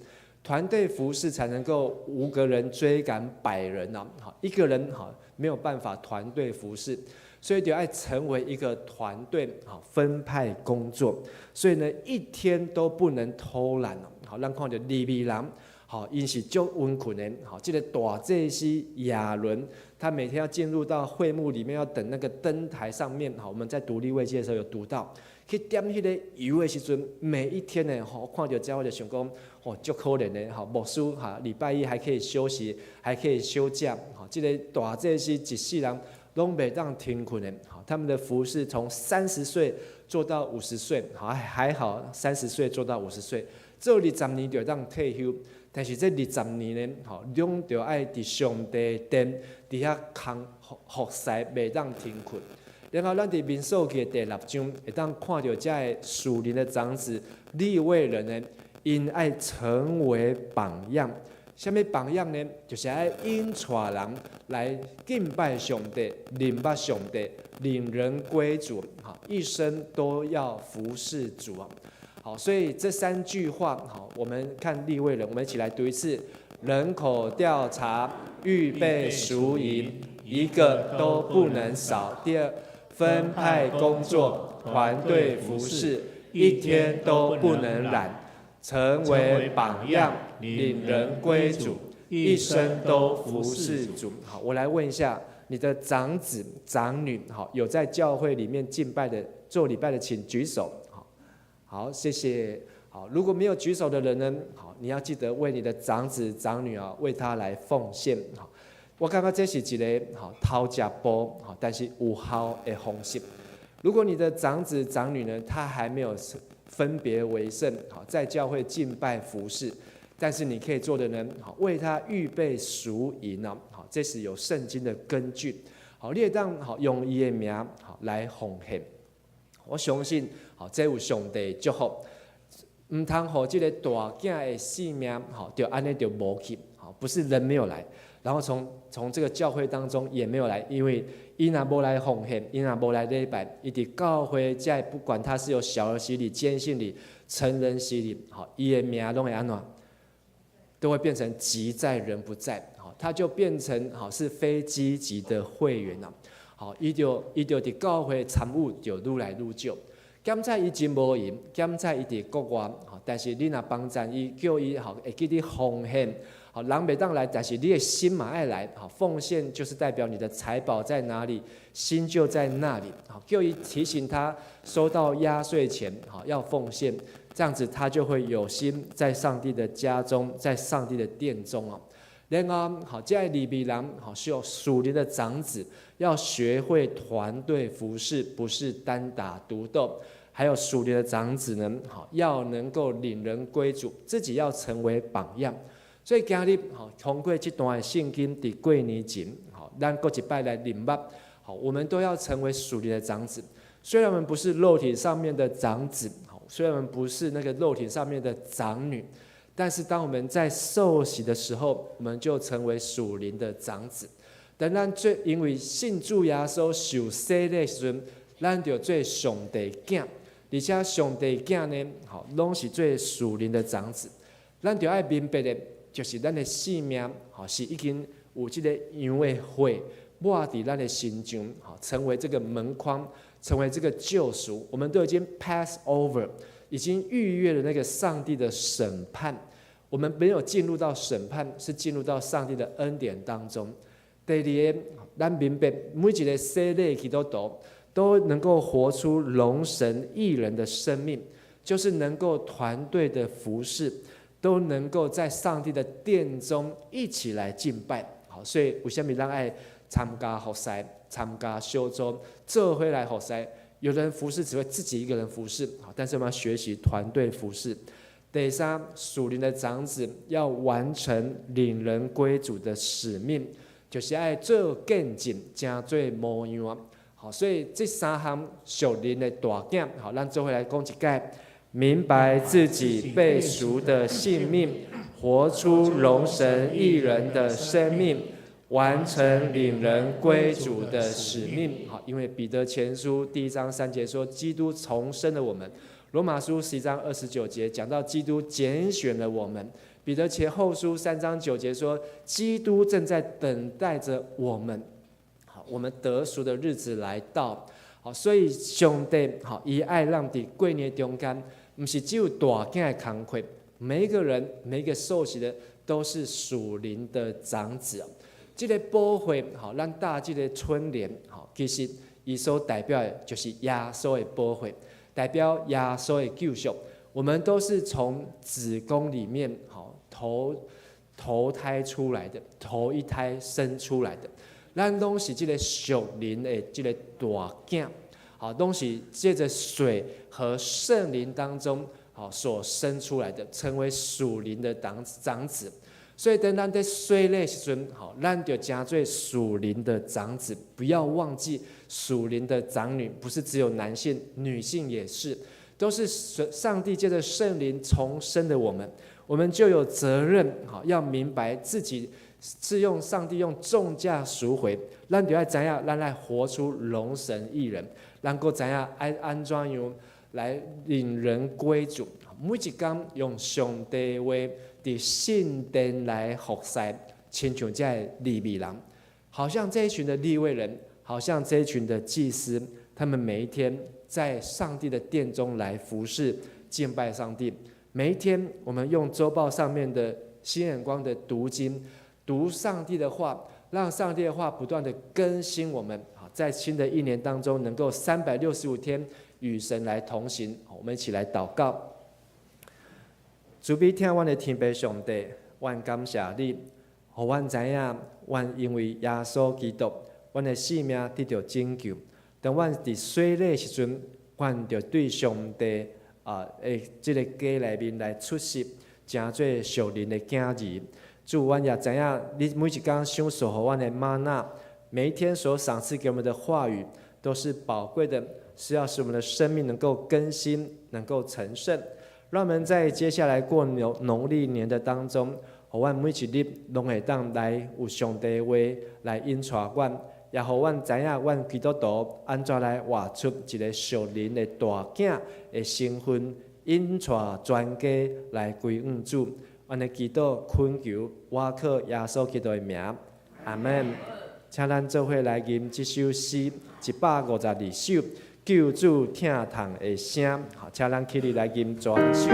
團隊服侍才能夠5個人追趕100人呐，好，一個人哈沒有辦法團隊服侍，所以就愛成為一個團隊，好，分派工作，所以呢一天都不能偷懶哦，好，咱看著利未人，好，𪜶是足勤奮的，好，這個大祭司亞倫，他每天要進入到會幕裡面，要等那個燈臺上面，好，我們在讀利未記的時候有讀到。去點彼个油的時陣，每一天呢，吼，看著這我就想講，吼，足可憐的，吼，牧師哈，禮拜一還可以休息，還可以休假，吼，這个大祭司一世人攏袂當停睏的，好，他們的服侍從30歲做到五十歲，好，還好三十歲做到五十歲，做二十年就會當退休，但是這二十年呢，吼，攏著愛佇上帝殿佇遐工服侍，袂當停睏。然後，咱佇民數記第六章會當看著這个屬靈的長子利未人呢，𪜶愛成為榜樣。啥物榜樣呢？就是愛引帶人來敬拜上帝、認捌上帝、領人歸主，哈，一生都要服侍主啊。好，所以這三句話，好，我們看利未人，我們一起來讀一次：人口調查，預備贖銀，一個都不能少。第二，分派工作，團隊服侍，一天都不能懶，成為榜樣，領人歸主，一生都服侍主。好，我來問一下，你的長子長女，好，有在教會裡面敬拜的、做禮拜的，請舉手。好，好，謝謝。好，如果沒有舉手的人呢？好，你要記得為你的長子長女啊，為他來奉獻。好，我感覺這是一个好偷食步，好，但是有效的方式。如果你的長子長女呢，他還沒有分別為聖，好，在教會敬拜服侍，但是你可以做的呢，好，為他預備贖銀啊，好，這是有聖經的根據。好，你會當好用伊的名好來奉獻。我相信，好，這有上帝祝福，毋通予這个大囝的性命，好，就按呢就無去，好，不是人沒有來，然後從這個教會當中也沒有來，因為伊若無來奉獻，伊若無來禮拜，伊佇教會在不管他是有小兒洗禮、堅信禮、成人洗禮，好，伊的名攏會按怎，都會變成籍在人不在，好，他就變成好是非積極的會員啦，好，伊就佇教會參與就愈來愈少。檢查伊真無閒，檢查伊佇國外，吼，但是你若幫贊伊，叫伊吼會記得奉獻，好，人袂當來，但是你的心嘛愛來，好，奉獻就是代表你的財寶在哪裡，心就在那裡，好，叫伊提醒他收到壓歲錢，好，要奉獻，這樣子他就會有心在上帝的家中，在上帝的殿中哦。然後，好，這个利未人，好，需要屬靈的長子，要學會團隊服侍，不是單打獨鬥。還有屬靈的長子呢，好，要能夠領人歸主，自己要成為榜樣。所以今日，好，通過這段的聖經，佇過年前，好，咱閣一擺來認捌，好，我們都要成為屬靈的長子。雖然我們不是肉體上面的長子，好，雖然我們不是那個肉體上面的長女，但是當我們在受洗的時候，我們就成為屬靈的長子。等咱做，因為信主耶穌受洗禮的時陣，咱就做上帝囝，而且上帝囝呢，吼，攏是做屬靈的長子。咱就愛明白的，就是咱的性命，吼，是已經有這個羊的血抹佇咱的身上，吼，成為這個門框，成為這個救贖。我們都已經 pass over，已經逾越了那個上帝的審判。我們沒有進入到審判，是進入到上帝的恩典當中。第二個，咱明白每一個洗禮基督徒都能夠活出榮神益人的生命，就是能夠團隊的服侍，都能夠在上帝的殿中一起來敬拜。好，所以為啥物咱愛參加服侍、參加小組、做伙來服侍？有的人服侍只會自己一個人服侍，好，但是我們要學習團隊服侍。第三，屬靈的長子要完成領人歸主的使命，就是愛做見證，成做模樣。好，所以這三項屬靈的大囝，好，咱做伙來講一擺，明白自己被贖的性命，活出榮神益人的生命，完成領人歸主的使命。好，因為彼得前書第一章三節說，基督重生了我們。羅馬書11章29節講到基督揀選了我們。彼得前後書3章9節說，基督正在等待着我們。好，我們得贖的日子來到。好，所以上帝好，伊愛咱佇過年中間，毋是只有大囝的工課，每一個人每一個受洗的都是屬靈的長子。這个寶血，好，咱貼這个春聯，好，其實伊所代表的就是耶穌的寶血，代表耶穌的救贖。我們都是從子宮裡面好投胎出來的，頭一胎生出來的。咱攏是這个屬靈的這个大囝，好，攏是借著水和聖靈當中好所生出來的，成為屬靈的長子。所以當咱佇洗禮時陣，好，咱就成做屬靈的長子。不要忘記屬靈的長女，不是只有男性，女性也是，都是上帝借著聖靈重生的我們，我們就有責任，好，要明白自己是用上帝用重價贖回，咱就愛知影，咱來活出榮神益人，咱閣知影愛按怎樣來領人歸主。每一工用上帝話佇聖殿來服侍，親像這个利未人，好像這一群的利未人，好像這一群的祭司，他們每一天在上帝的殿中來服侍敬拜上帝。每一天，我們用週報上面的新眼光的讀經，讀上帝的話，讓上帝的話不斷的更新我們。在新的一年當中，能夠365天與神來同行。我們一起來禱告。慈悲疼阮的天父上帝，阮感謝你，予阮知影，阮因為耶穌基督，阮的性命得著拯救。當阮佇洗禮時陣，阮就對上帝啊的這个家內面來出席，成做屬靈的囝兒。主，阮也知影，你每一工賞賜予阮的嗎哪，每一天所賞賜給我們的話語，都是寶貴的，是要使我們的生命能夠更新，能夠成聖。讓我們在接下來過農曆年的當中，予阮每一日攏會當來有上帝話來引帶阮，也予阮知影阮基督徒按怎來活出一个屬靈的大囝的身份，引帶全家來歸向主。按呢祈禱懇求，倚靠耶穌基督的名，阿門。請咱做伙來吟這首詩152首，救主疼痛的聲。好，請咱起立來吟全首。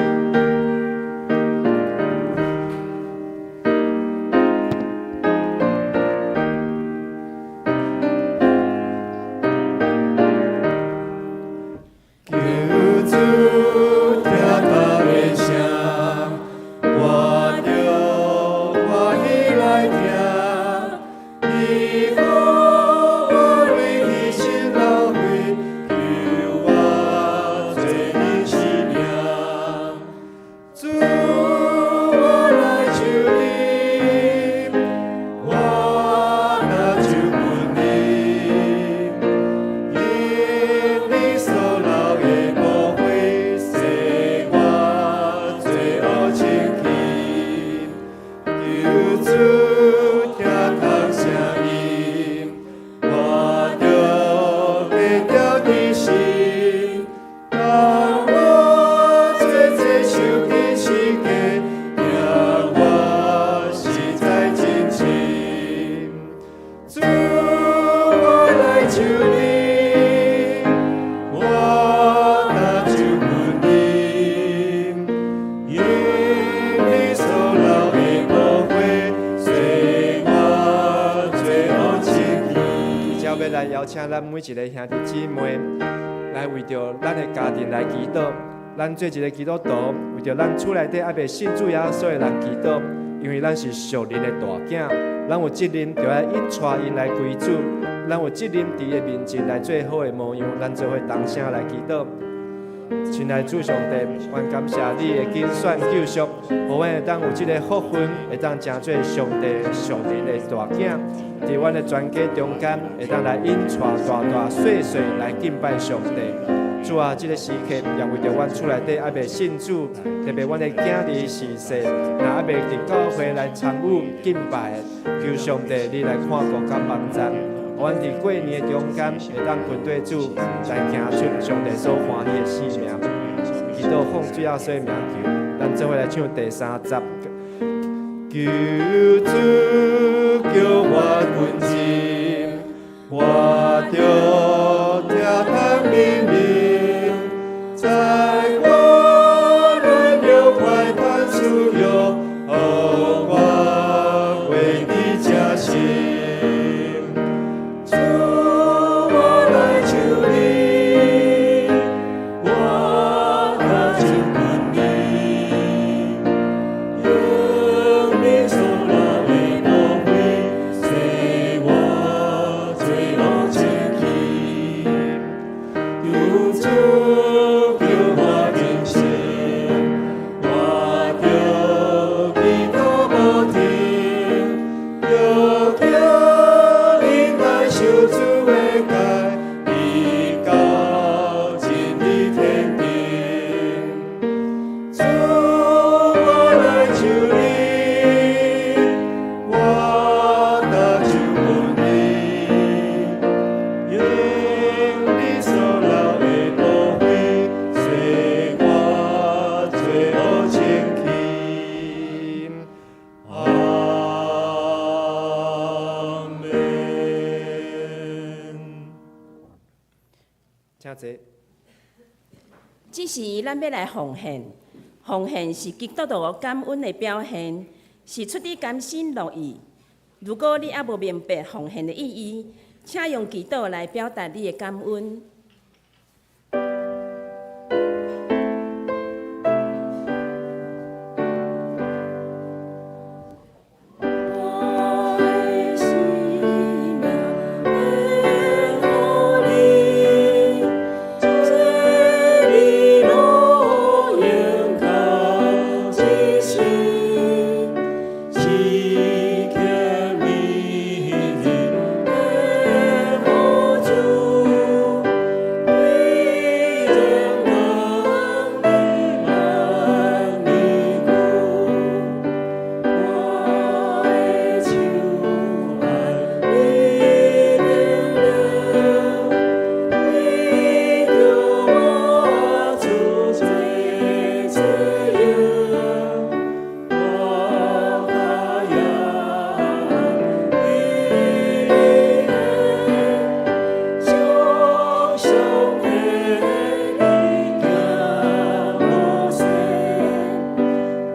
救主疼痛的聲，我著歡喜來聽。伊予我離心流血，救我做恁生命。主，我來求你，我若就近你，因你所流的寶血，洗我罪惡清去。求主疼痛聲音，我著得著提醒。當我做這受釘十架，疼我實在真深。主，我來求你，我若就近你，因你所流的寶血，洗我罪惡清去。接要來邀請咱每一个兄弟姊妹，來為著咱的家庭來祈禱。咱做一个基督徒，為著咱厝內底猶未信主耶穌的人祈禱，因為咱是屬靈的大囝，咱有責任著愛引帶𪜶來歸主。咱有責任佇伊的面前來做好的模樣。咱做伙同聲來祈禱。親愛主上帝，阮感謝你的揀選救贖，予阮會當有這个福分，會當成做上帝屬靈的大囝，佇阮的全家中間，會當來引帶大大細細來敬拜上帝。主啊，這个時刻也為著阮厝內底猶未信主，特別阮的囝兒是細，若猶未佇教會來參與敬拜，求上帝你來看顧佮幫贊。阮佇過年的中間，會當跟綴主來行出上帝所歡喜的生命。祈禱奉主耶穌的名求，咱做伙來唱第三節。求主叫我跟進，我著聽探命令，在我軟弱快嘆需要，予我活佇這心。主，我來求你，我懇求你，用你所留的寶血，洗我罪惡清去。求主叫我更新，我著祈禱無停，著叫恁來守主的誡，直到真理天頂。主，我來求你，我懇求你，用你所留的寶血，洗我罪惡清去。阿門。請坐。這時，咱欲來奉獻。奉獻是基督徒感恩的表現，是出自甘心樂意。如果你猶無明白奉獻的意義，請用祈禱來表達你的感恩。我的生命獻予你，做你榮耀到一世，時刻為你的好主，為榮光萬年久。我的手按你命令，為著我主最自由，我哈呀你的常常陪你行無息，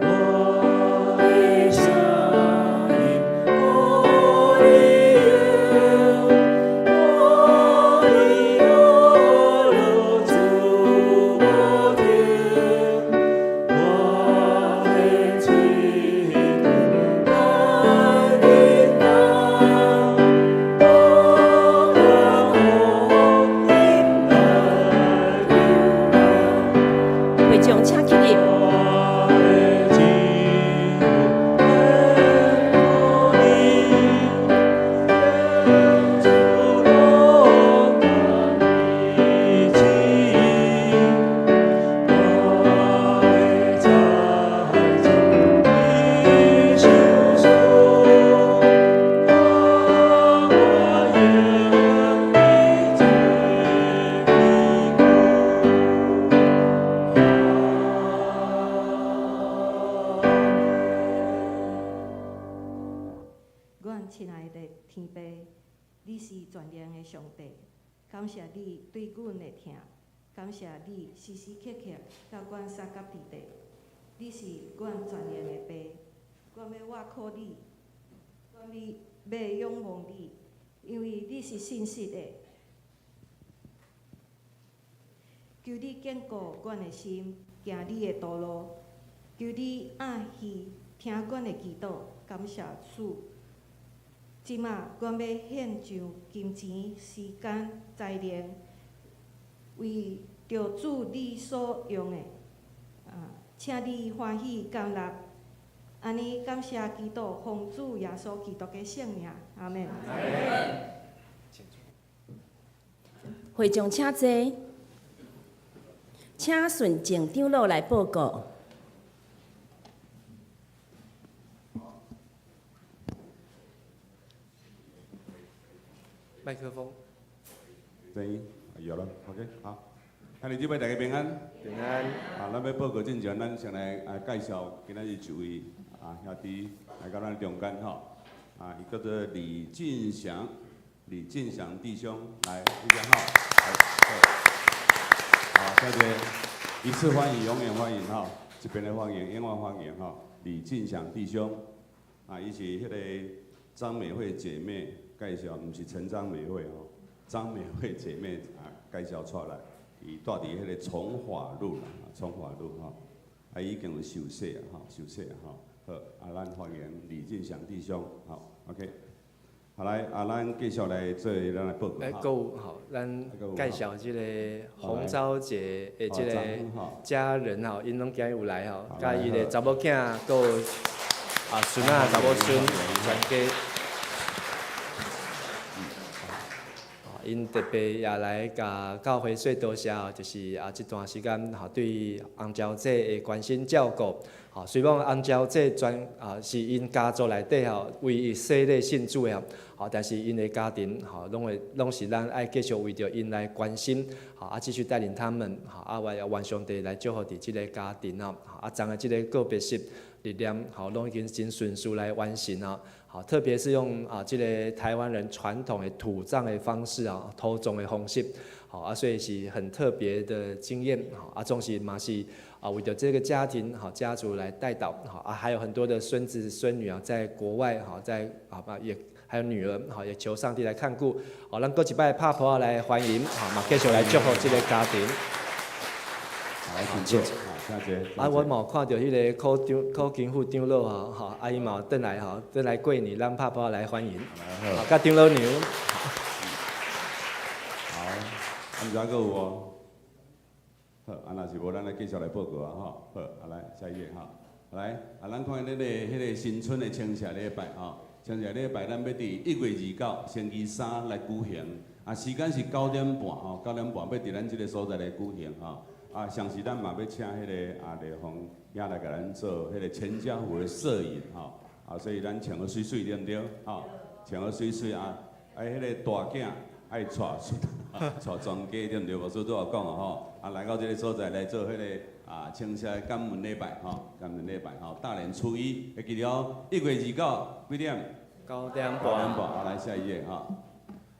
我的聲音予你用，予你樂主無停，我的嘴唇來叮當，我的來會眾請起立。我的手獻予你，主樂你旨意，我的財主你受數，我願意做你阮親愛的天父，你是全能的上帝，感謝你對阮的疼，感謝你時時刻刻佮阮相佮佇底。你是阮全能的爸，阮欲倚靠你，阮欲仰望你，因為你是信實的。求你堅固阮的心，行你的道路。求你暗耳聽阮的祈禱，感謝主。這馬，阮欲獻上金錢、時間、才能，為著主你所用的，啊，請你歡喜接納。按呢感謝基督，奉主耶穌基督的聖名，阿們。會眾請坐，請順正長老來報告。麥克風。聲音有了，OK，好。兄弟姊妹大家平安。平安。啊，咱欲報告進前，咱先來啊介紹今仔日一位啊兄弟來到咱中間吼。啊，伊叫做李進祥，李進祥弟兄，來，你好。好，謝謝。一次歡迎，永遠歡迎吼，一遍的歡迎，永遠歡迎吼。李進祥弟兄，啊，伊是彼个張美惠姐妹介紹，毋是陳張美惠吼，張美惠姐妹啊介紹出來。伊住佇彼个崇華路啦，崇華路吼，啊已經有受洗啊，吼，受洗啊，吼，好，啊，咱歡迎李進祥弟兄，好，OK，好來，啊，咱繼續來做咱的報告。來，閣有吼，咱介紹這個洪昭杰的這個家人吼，𪜶攏今日有來吼，佮伊的查某囝，閣有啊孫仔、查某孫，全家。𪜶特別也來共教會說多謝哦，就是啊這段時間吼對洪昭姐的關心照顧，吼雖講洪昭姐全啊是𪜶家族內底吼唯一洗禮信主的吼，但是𪜶的家庭吼攏會攏是咱愛繼續為著𪜶來關心，吼啊繼續帶領他們，吼啊願上帝來祝福佇這個家庭哦，啊昨的這個告別式歷練吼攏已經真順遂來完成哦。好，特別是用啊，這個台灣人傳統的土葬的方式啊，土葬的方式，好啊，所以是很特別的經驗，好啊，總是嘛是啊，為著這個家庭好家族來代禱，好啊，還有很多的孫子孫女啊，在國外好在啊也還有女兒好也求上帝來看顧，好，咱閣一擺拍噗仔來歡迎，好嘛，繼續來祝福這個家庭。好，請坐。啊，我嘛有看著彼个柯長柯金富長老吼，吼，啊伊嘛有轉來吼，轉來過年，咱拍噗仔來歡迎，好，佮長老娘。好，啊，毋知閣有無？好，啊，若是無，咱來繼續來報告啊，吼。好，啊來下一頁吼，來，啊，咱看咱个彼个新春的清社禮拜吼，清社禮拜咱欲佇1月29星期三來舉行，啊，時間是9點半吼，9點半欲佇咱這个所在來舉行吼。啊，上時咱嘛欲請彼个啊麗鳳也來共咱做彼个全家福的攝影吼，啊，所以咱穿好媠媠對毋對？吼，穿好媠媠啊，啊，彼个大囝愛帶出帶全家對毋對？牧師拄仔講啊吼，啊來到這个所在來做彼个啊清社的感恩禮拜吼，感恩禮拜吼，大年初一會記得哦，1月29幾點？ 9點半。 9點半，啊來下一頁吼，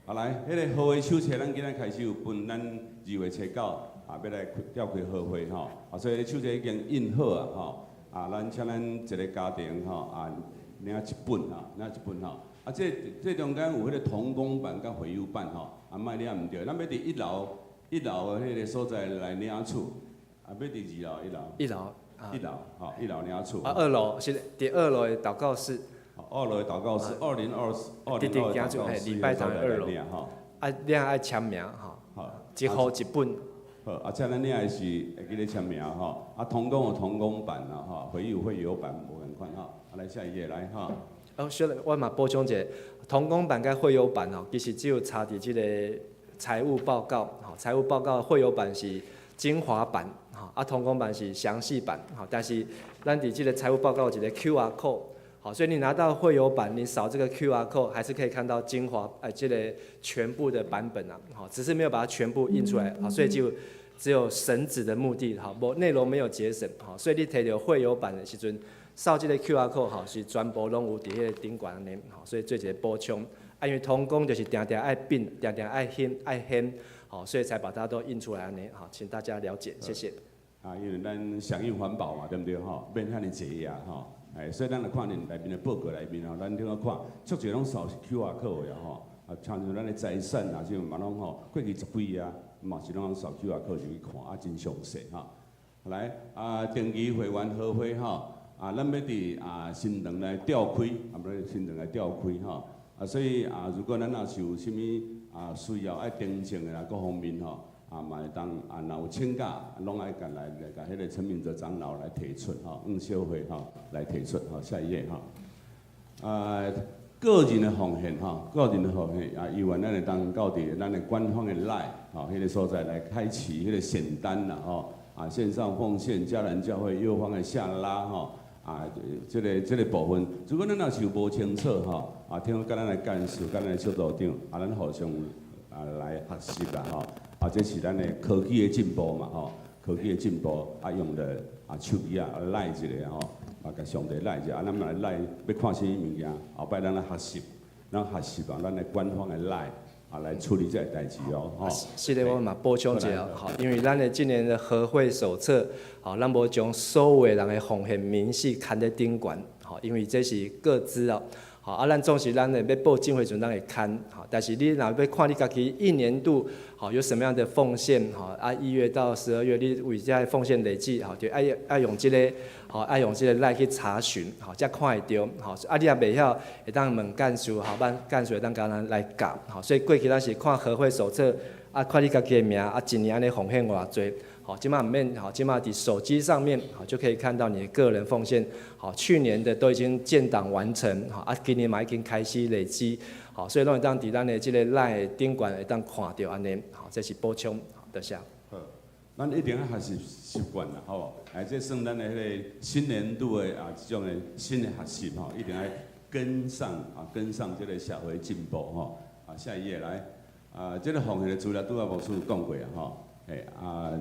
啊來，彼个好的手冊，咱今仔開始有分咱2月初9。啊，欲來召開好會吼，啊，所以手冊已經印好啊，吼，啊，咱請咱一个家庭吼，啊，領一本啊，領一本吼，啊，這中間有彼个同工版佮會友版吼，啊，莫領毋對，咱欲佇一樓一樓的彼個所在來領取，啊，欲佇二樓一樓。一樓。一樓，吼，一樓領取。啊，二樓是佇二樓的禱告室。二樓的禱告室，202 202禱告室。禮拜堂二樓。啊，領愛簽名吼。好。一戶一本。好，啊，請咱領的是會記咧簽名吼，啊，同工有同工版啦吼，會友會友版無仝款吼，啊，來下一頁來吼。哦，小我嘛補充一下，同工版佮會友版吼，其實只有差佇這个財務報告，吼，財務報告會友版是精華版，吼，啊，同工版是詳細版，吼，但是咱佇這个財務報告有一个 QR code，好，所以你拿到會友版，你掃這個 QR code 還是可以看到精華，這个全部的版本啊，好，只是沒有把它全部印出來，好，所以就只有省紙的目的，好，無內容沒有節省，好，所以你提著會友版的時陣，掃這个 QR code，吼，是全部攏有佇彼个頂懸按呢，好，所以做一个補充。啊，因為同工就是定定愛變，定定愛興愛現，好，所以才把它都印出來按呢，好，請大家了解，謝謝。啊，因為咱響應環保嘛，對毋對吼？免遐爾濟啊，吼。哎，所以咱來看恁內面的報告內面吼，咱聽我看，足濟攏掃 QR code 的吼，啊，親像咱的財產啊，這嘛攏吼，過去十幾啊，嘛是攏掃 QR code 就去看，啊，真詳細吼。來，啊，定期會員好會吼，啊，咱欲佇啊新堂來召開，啊，欲新堂來召開吼，啊，所以啊，如果咱若是有啥物啊需要愛訂正的啦，各方面吼，啊嘛會當啊，若有請假，攏愛共來來共彼个陳明哲長老來提出吼，黃小慧吼來提出吼，下一頁吼。啊，個人的奉獻吼，個人的奉獻啊，猶原咱會當到佇咱的官方的 LINE 吼，彼个所在來開啟彼个選單啦吼，啊，線上奉獻迦南教會右方的下拉吼，啊，這個部分，如果咱若是有無清楚吼，啊，聽講佮咱的幹事、佮咱的小組長，啊，咱互相啊來學習啦吼，啊，這是咱的科技的進步嘛吼，科技的進步啊，用的啊手機啊 LINE 一下吼。啊，共上帝 LINE 一下，啊，咱嘛 LINE 欲看啥物物件，後擺咱來學習，咱學習啊，咱的官方的 LINE 啊來處理這个代誌哦，吼。是的，我嘛補充一下，吼，因為咱的今年的合會手冊，吼，咱無將所有的人的奉獻明細刊佇頂懸，吼，因為這是個資哦，吼，啊，咱總是咱的欲報進會時陣，咱會刊，吼，但是你若欲看你家己一年度，吼，有什麼樣的奉獻，吼，啊，1月到12月，你為這个奉獻累計，吼，就愛愛用這个，吼，愛用這個 LINE 去查詢，吼，才看會著，吼，啊，你若袂曉，會當問幹事，吼，咱幹事會當共咱來教，吼，所以過去咱是看合會手冊，啊，看你家己的名，啊，一年按呢奉獻偌濟，吼，這馬毋免，吼，這馬佇手機上面，吼，就可以看到你的個人奉獻，吼，去年的都已經建檔完成，吼，啊，今年嘛已經開始累積，吼，所以攏會當佇咱的這个 LINE 頂懸會當看著按呢，吼，這是補充，多謝。好，咱一定愛學習習慣啦，吼，哎，這算咱的彼个新年度的啊，這種的新的學習吼，一定愛跟上啊，跟上這个社會進步吼。啊，下一頁來，啊，這个奉獻的資料拄仔牧師有講過啊，吼，嘿，啊，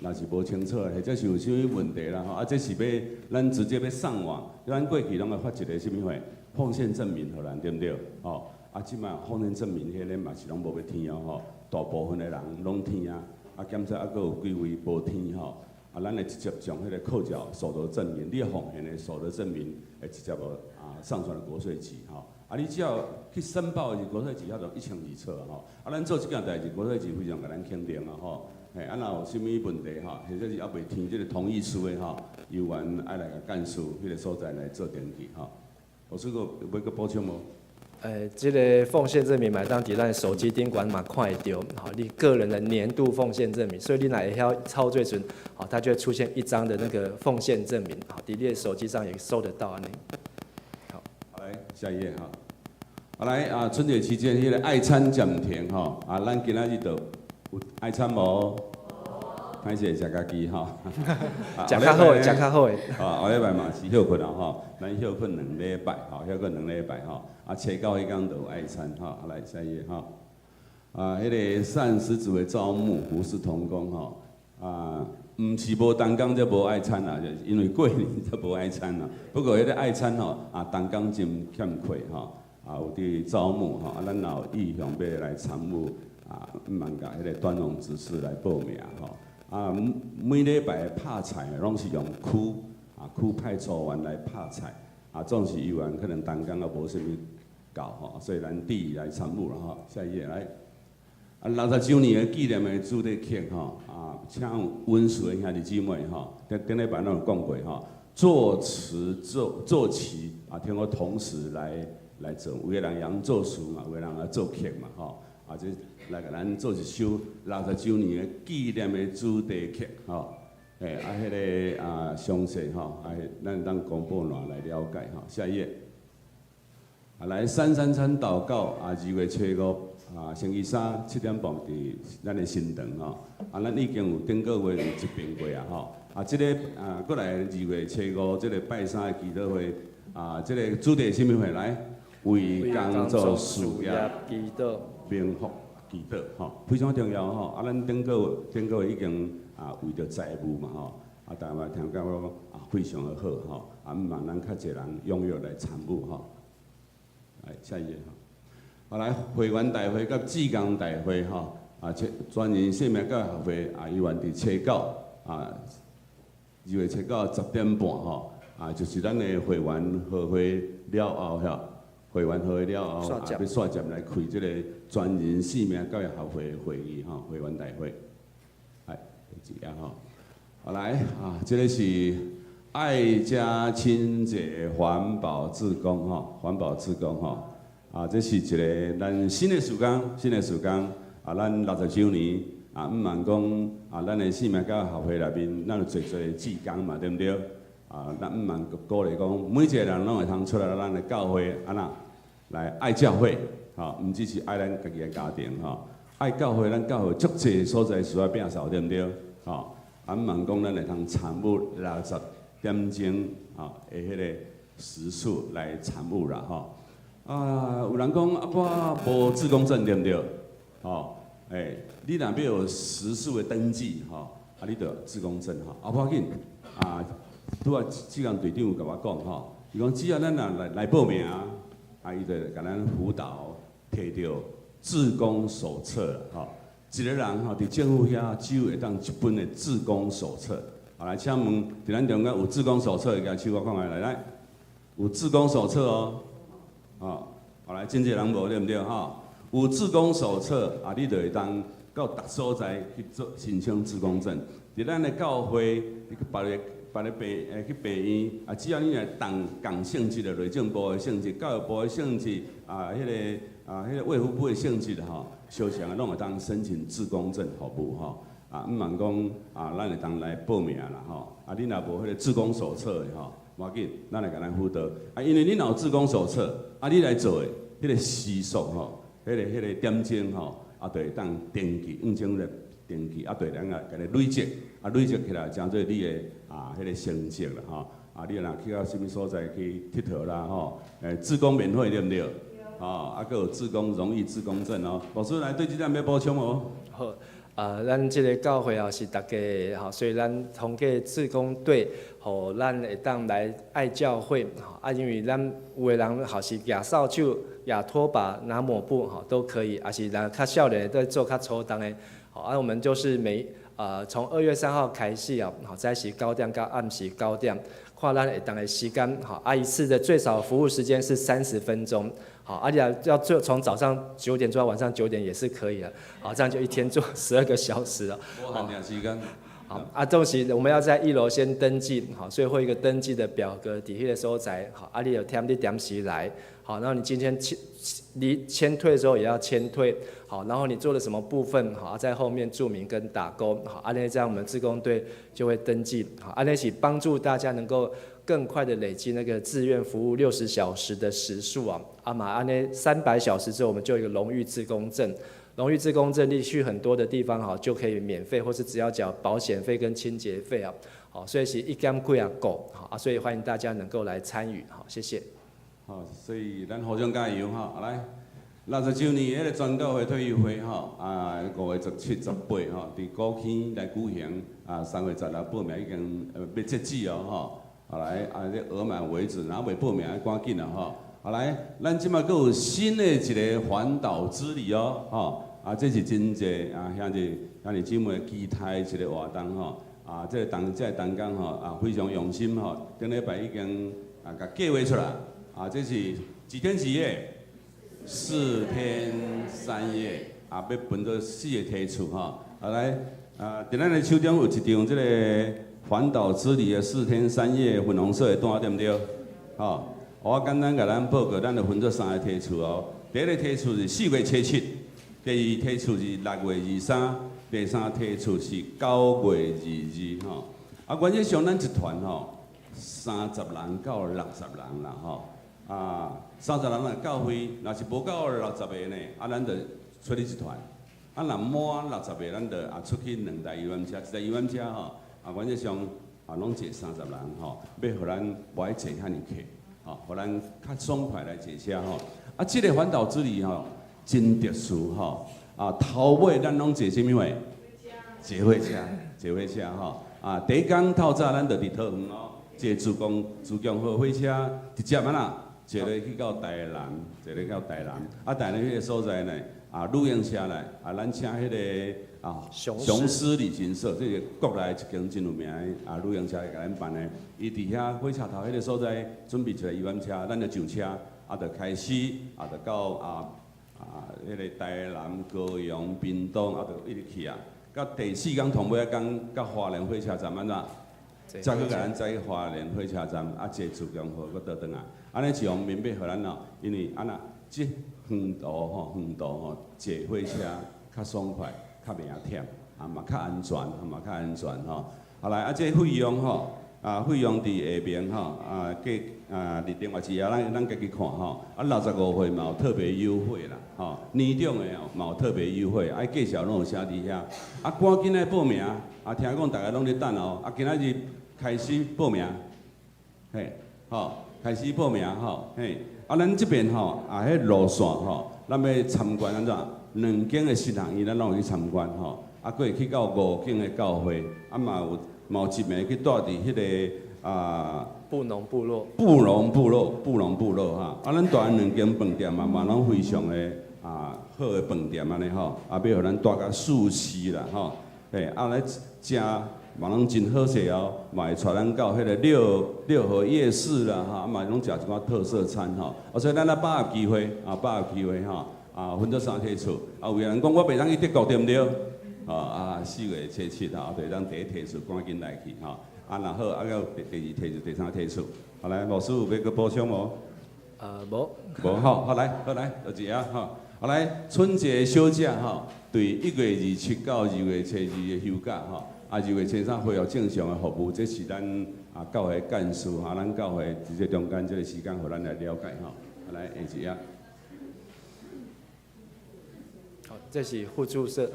若是無清楚，或者是有啥物問題啦，吼，啊，這是欲咱直接欲上網，咱過去攏會發一个啥物貨奉獻證明予咱，對毋對？吼，啊，這馬奉獻證明彼个嘛是攏無欲填哦，吼，大部分的人攏填啊，啊，檢查猶閣有幾位無填吼，啊，咱會直接將彼个扣繳所得證明，你奉獻的所得證明會直接啊上傳到國稅局吼。啊，你只要去申報的是國稅局，遐就一清二楚吼。啊，咱做這件代誌，國稅局非常共咱肯定啊吼。嘿，啊，若有啥物問題吼，或者是猶未填這个同意書的吼，猶原愛來共幹事彼个所在來做登記吼。我這個有欲閣補充無？這个奉獻證明嘛會當佇咱手機頂懸嘛看會著，吼，你個人的年度奉獻證明，所以你若會曉操作時陣，吼，它就會出現一張的那個奉獻證明，吼，佇你的手機上也收得到按呢。好，好來，下一頁哈。好來啊，春節期間彼个愛餐暫停吼，啊，咱今仔日就有愛餐無？歹勢食家己吼，食較好的，食較好的。啊，後禮拜嘛是歇睏啊吼，咱歇睏兩禮拜，吼，歇睏兩禮拜吼。啊，初九彼工就有愛餐吼，來下一頁吼。啊，彼个膳食組的招募，服侍同工吼。啊，毋是無同工才無愛餐啦，因為過年才無愛餐啦。不過彼个愛餐吼，啊，同工真欠缺吼，啊，有佇招募吼，啊，咱若有意向欲來參與，啊，毋茫共彼个端榮執事來報名吼。啊，每禮拜拍菜攏是用區啊區派組員來拍菜，啊，總是猶原可能同工也無啥物夠吼，所以咱佇來參與啦吼。下一頁來，啊，60週年的紀念的主題曲吼，啊，請溫書的兄弟姊妹吼，頂頂禮拜咱有講過吼，作詞作作曲啊，聽我同時來做，有的人會曉作詞嘛，有的人來作曲嘛吼，啊，這來共咱做一首60週年的紀念的主題曲吼，嘿，啊，彼个啊詳細吼，啊，咱當公布欄來了解吼。下一頁，啊，來三三餐禱告啊，2月初5啊，星期三7點半佇咱的新堂吼，啊，咱已經有頂個月有這邊過啊吼，啊，這個啊，閣來2月初5這个拜三的祈禱會啊，這个主題是啥物貨來？為工作事業祈禱，蒙福祈禱吼，非常重要吼。啊，咱頂個月頂個月已經啊為著財務嘛吼，啊，大家嘛聽講講啊非常的好吼，啊，毋茫咱較濟人踴躍來參與吼。來下一頁吼。啊，來會員大會佮志工大會吼，啊，全人生命教育學會啊，猶原佇初九啊，2月初9 10點半吼，啊，就是咱的會員合會了後遐。會員會了後，啊，欲紲接來開這個全人生命教育學會的會議吼，會員大會。來，第幾頁吼？好來啊，這个是愛家清潔環保志工吼，環保志工吼，啊，這是一个咱新的事工，新的事工啊，咱60週年啊，毋茫講啊，咱的生命教育學會內面，咱有濟濟志工嘛，對毋對？啊，咱毋茫鼓勵講，每一个人攏會通出來，咱的教會按怎來愛教會，吼，毋只是愛咱家己的家庭，吼，愛教會，咱教會足濟所在需要摒掃，對毋對？吼，啊，毋茫講咱會通參與60點鐘吼的彼个時數來參與啦，吼。啊，有人講啊，我無志工證對毋對？吼，欸，你若欲有時數的登記，吼，啊，你著志工證吼，啊，無要緊，啊，拄仔志工隊長有共我講吼，伊講只要咱若來報名，啊，伊就共咱輔導提著志工手冊，吼，一个人吼佇政府遐只有會當一本的志工手冊。好來，請問佇咱中間有志工手冊的，舉手我看覓來來，有志工手冊哦。哦，好來，真濟人無對毋對？吼，有志工手冊啊，你就會當到逐所在去做申請志工證。佇咱的教會，你去別个去病院啊，只要你若同仝性質的內政部的性質、教育部的性質啊，彼個衛福部的性質吼，相像的攏會當申請志工證服務吼。啊，毋茫講啊，咱會當來報名啦吼。啊，你若無彼個志工手冊的吼，無要緊，咱來共咱輔導。啊，因為你若有志工手冊，啊，你來做的彼個時數吼，彼個點鐘吼，啊，就會當登記，用鐘來登記，啊，就會當共你累積，啊，累積起來，成做你的啊，彼個成績啦吼。啊，你若去到啥物所在去𨑨迌啦吼，欸，志工免費對毋對？吼，啊，閣有志工榮譽志工證哦。牧師來對這點欲補充無？好，咱這个教會啊是大家吼，所以咱通過志工隊，予咱會當來愛教會，吼啊，因為咱有的人吼是舉掃帚、舉拖把、拿抹布，吼都可以，抑是人較少年的在做較粗重的，好啊，我們就是每從2月3號開始啊，好早時九點到暗時九點，看咱會當的時間，好啊，一次的最少服務時間是30分鐘。好，而且要做從早上九點做到晚上九點也是可以的，好，這樣就一天做12個小時了。無限定時間。好，啊，同時我們要在一樓先登記，好，所以會有一個登記的表格，佇彼个所在，好，啊，你有填你點時來，好，然後你今天簽，你簽退的時候也要簽退，好，然後你做了什麼部分，好，在後面注明跟打勾，好，按呢這樣我們志工隊就會登記，好，按呢是幫助大家能夠更快的累積那個志願服務60小時的時數啊，啊嘛按呢300小時之後，我們就有一個榮譽志工證。榮譽志工證，你去很多的地方哈，就可以免費，或是只要繳保險費跟清潔費啊。好，所以是一兼幾仔顧，好啊，所以歡迎大家能夠來參與，好，謝謝。好，所以咱互相加油吼，來，60週年彼个全教會退休會吼，啊，5月17、18吼，佇古坑來舉行，啊，3月16報名已經欲截止哦吼，啊來，啊這額滿為止，若未報名愛趕緊啦吼。啊來，咱這擺閣有新的一个環島之旅哦，吼，啊，這是真濟啊兄弟兄弟姊妹期待一个活動吼，啊，這個同工吼啊非常用心吼，頂禮拜已經啊共計劃出來，啊，這是幾天幾夜？4天3夜，啊，欲分做四个梯次吼，啊來，啊，佇咱的手中有一張這个環島之旅的四天三夜粉紅色的單，對毋對？吼。我簡單共咱報告，咱就分做三個梯次哦。第一个梯次是4月初7，第二梯次是6月23，第三梯次是9月22吼。啊，原則上咱一團吼，30人到60人啦吼。啊，30人若夠費，若是無夠六十个呢，啊，咱就出去一團。啊，若滿六十個，咱就啊出去兩台遊覽車，一台遊覽車吼，啊，原則上啊攏坐三十人吼，欲予咱無愛坐遐爾客。吼，予咱較爽快來坐車吼。啊，這個環島之旅吼，真特殊吼。啊，頭尾咱攏坐啥物貨？坐火車，坐火車吼。啊，第一工透早咱就佇桃園哦，坐自強號火車，直接按怎？坐咧去到台南，坐咧到台南。啊，台南彼个所在呢，啊，旅行社來，啊，咱請彼个啊雄獅旅行社，這个國內一間真有名的啊旅行社來共咱辦的。伊佇遐火車頭彼个所在準備一个遊覽車，咱就上車，啊，就開始啊，就到彼个台南、高雄、屏東，啊，就一直去啊。到第四工頭尾仔工，到花蓮火車站按怎？再閣共咱載去花蓮火車站，啊，坐自強號閣倒轉來。按呢是方便欲予咱哦，因為按怎？這遠途吼，遠途吼，坐火車較爽快，較袂遐忝，啊嘛較安全，嘛較安全吼。後來啊，這費用吼，啊費用佇下面吼，啊計啊佇另外一頁，咱家己看吼。啊65歲嘛有特別優惠啦，吼，年長的哦嘛有特別優惠，啊介紹攏有寫佇遐。啊趕緊來報名，啊聽講大家攏咧等哦，啊今仔日開始報名，嘿，吼，開始報名吼，嘿。啊，咱這邊吼，啊，彼路線吼，咱欲參觀按怎？兩間的神學院，咱攏有去參觀吼。啊，閣會去到五間的教會，啊嘛有嘛有一暝去蹛佇彼个啊。布農部落。布農部落，布農部落哈。啊，咱蹛兩間飯店嘛，嘛攏非常的啊好的飯店按呢吼。啊，欲予咱蹛較舒適啦吼。嘿，啊來食嘛攏真好勢哦，嘛會帶咱到彼个六合夜市啦吼，啊嘛攏食一寡特色餐吼。啊，所以咱來把握機會，啊把握機會吼，啊分做三梯次。啊，有人講我袂當去德國對毋對？啊4月初7吼，就會當第一梯次趕緊來去吼。啊，若好，啊，閣有第二梯次、第三梯次。好來，牧師有欲閣補充無？無。無吼，好來，好來，多謝啊吼。好來，春節休假吼，對1月27到2月初2的休假吼，啊2月初3恢復正常的服務，這是咱啊教會幹事哈，咱教會佇這中間這個時間，予咱來了解吼。好來，下一頁。好，這是互助社，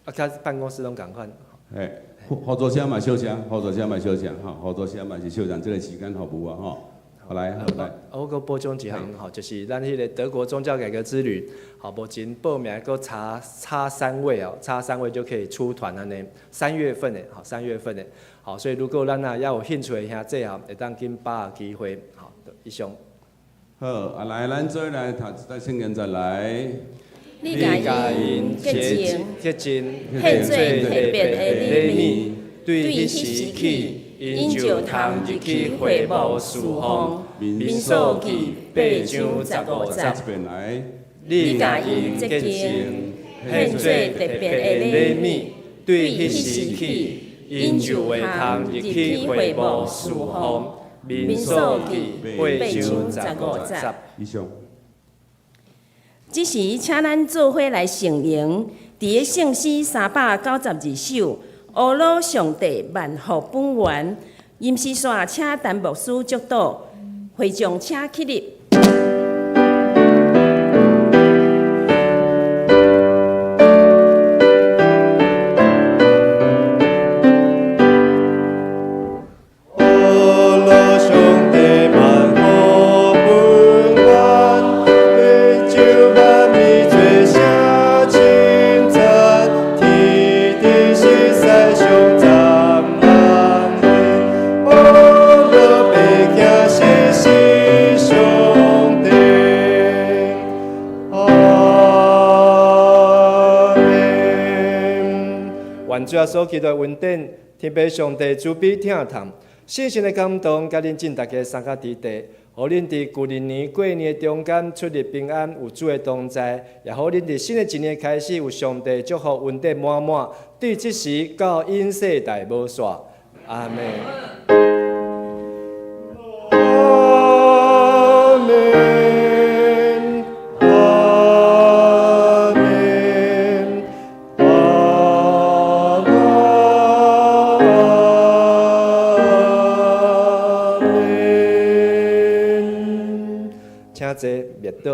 啊，佮辦公室攏仝款。嘿，互助社嘛相像，互助社嘛相像吼，互助社嘛是相像這個時間服務啊吼。好來，好來。我閣補充一項吼，就是咱彼個德國宗教改革之旅，好，目前報名閣差三位哦，差三位就可以出團按呢。三月份的，好，三月份的，好，所以如果咱啊猶有興趣的兄弟吼，會當緊把握機會，好，以上。好，啊來，咱做來讀一節聖經再來。你共𪜶潔淨，潔淨，獻做特別的禮物，對彼時起，𪜶就通入去會幕事奉。民數記八章15節。這邊來。你共𪜶潔淨，獻做特別的禮物，對彼時起，𪜶就會通入去會幕事奉。民數記八章15節。以上。這時，請咱做伙來承迎，佇个聖詩392首，阿魯上帝萬福本源。吟詩煞請陳牧師祝禱，會眾請起立。主耶穌基督的恩典，天父上帝慈悲疼痛，聖神的感動，佮恁進大家三甲佇地，予恁佇舊曆年過年的中間出入平安，有主的同在，也予恁佇新的一年開始有上帝祝福恩典滿滿，對這時到永世代無煞。阿們。阿們，阿們，阿們。請坐，默禱。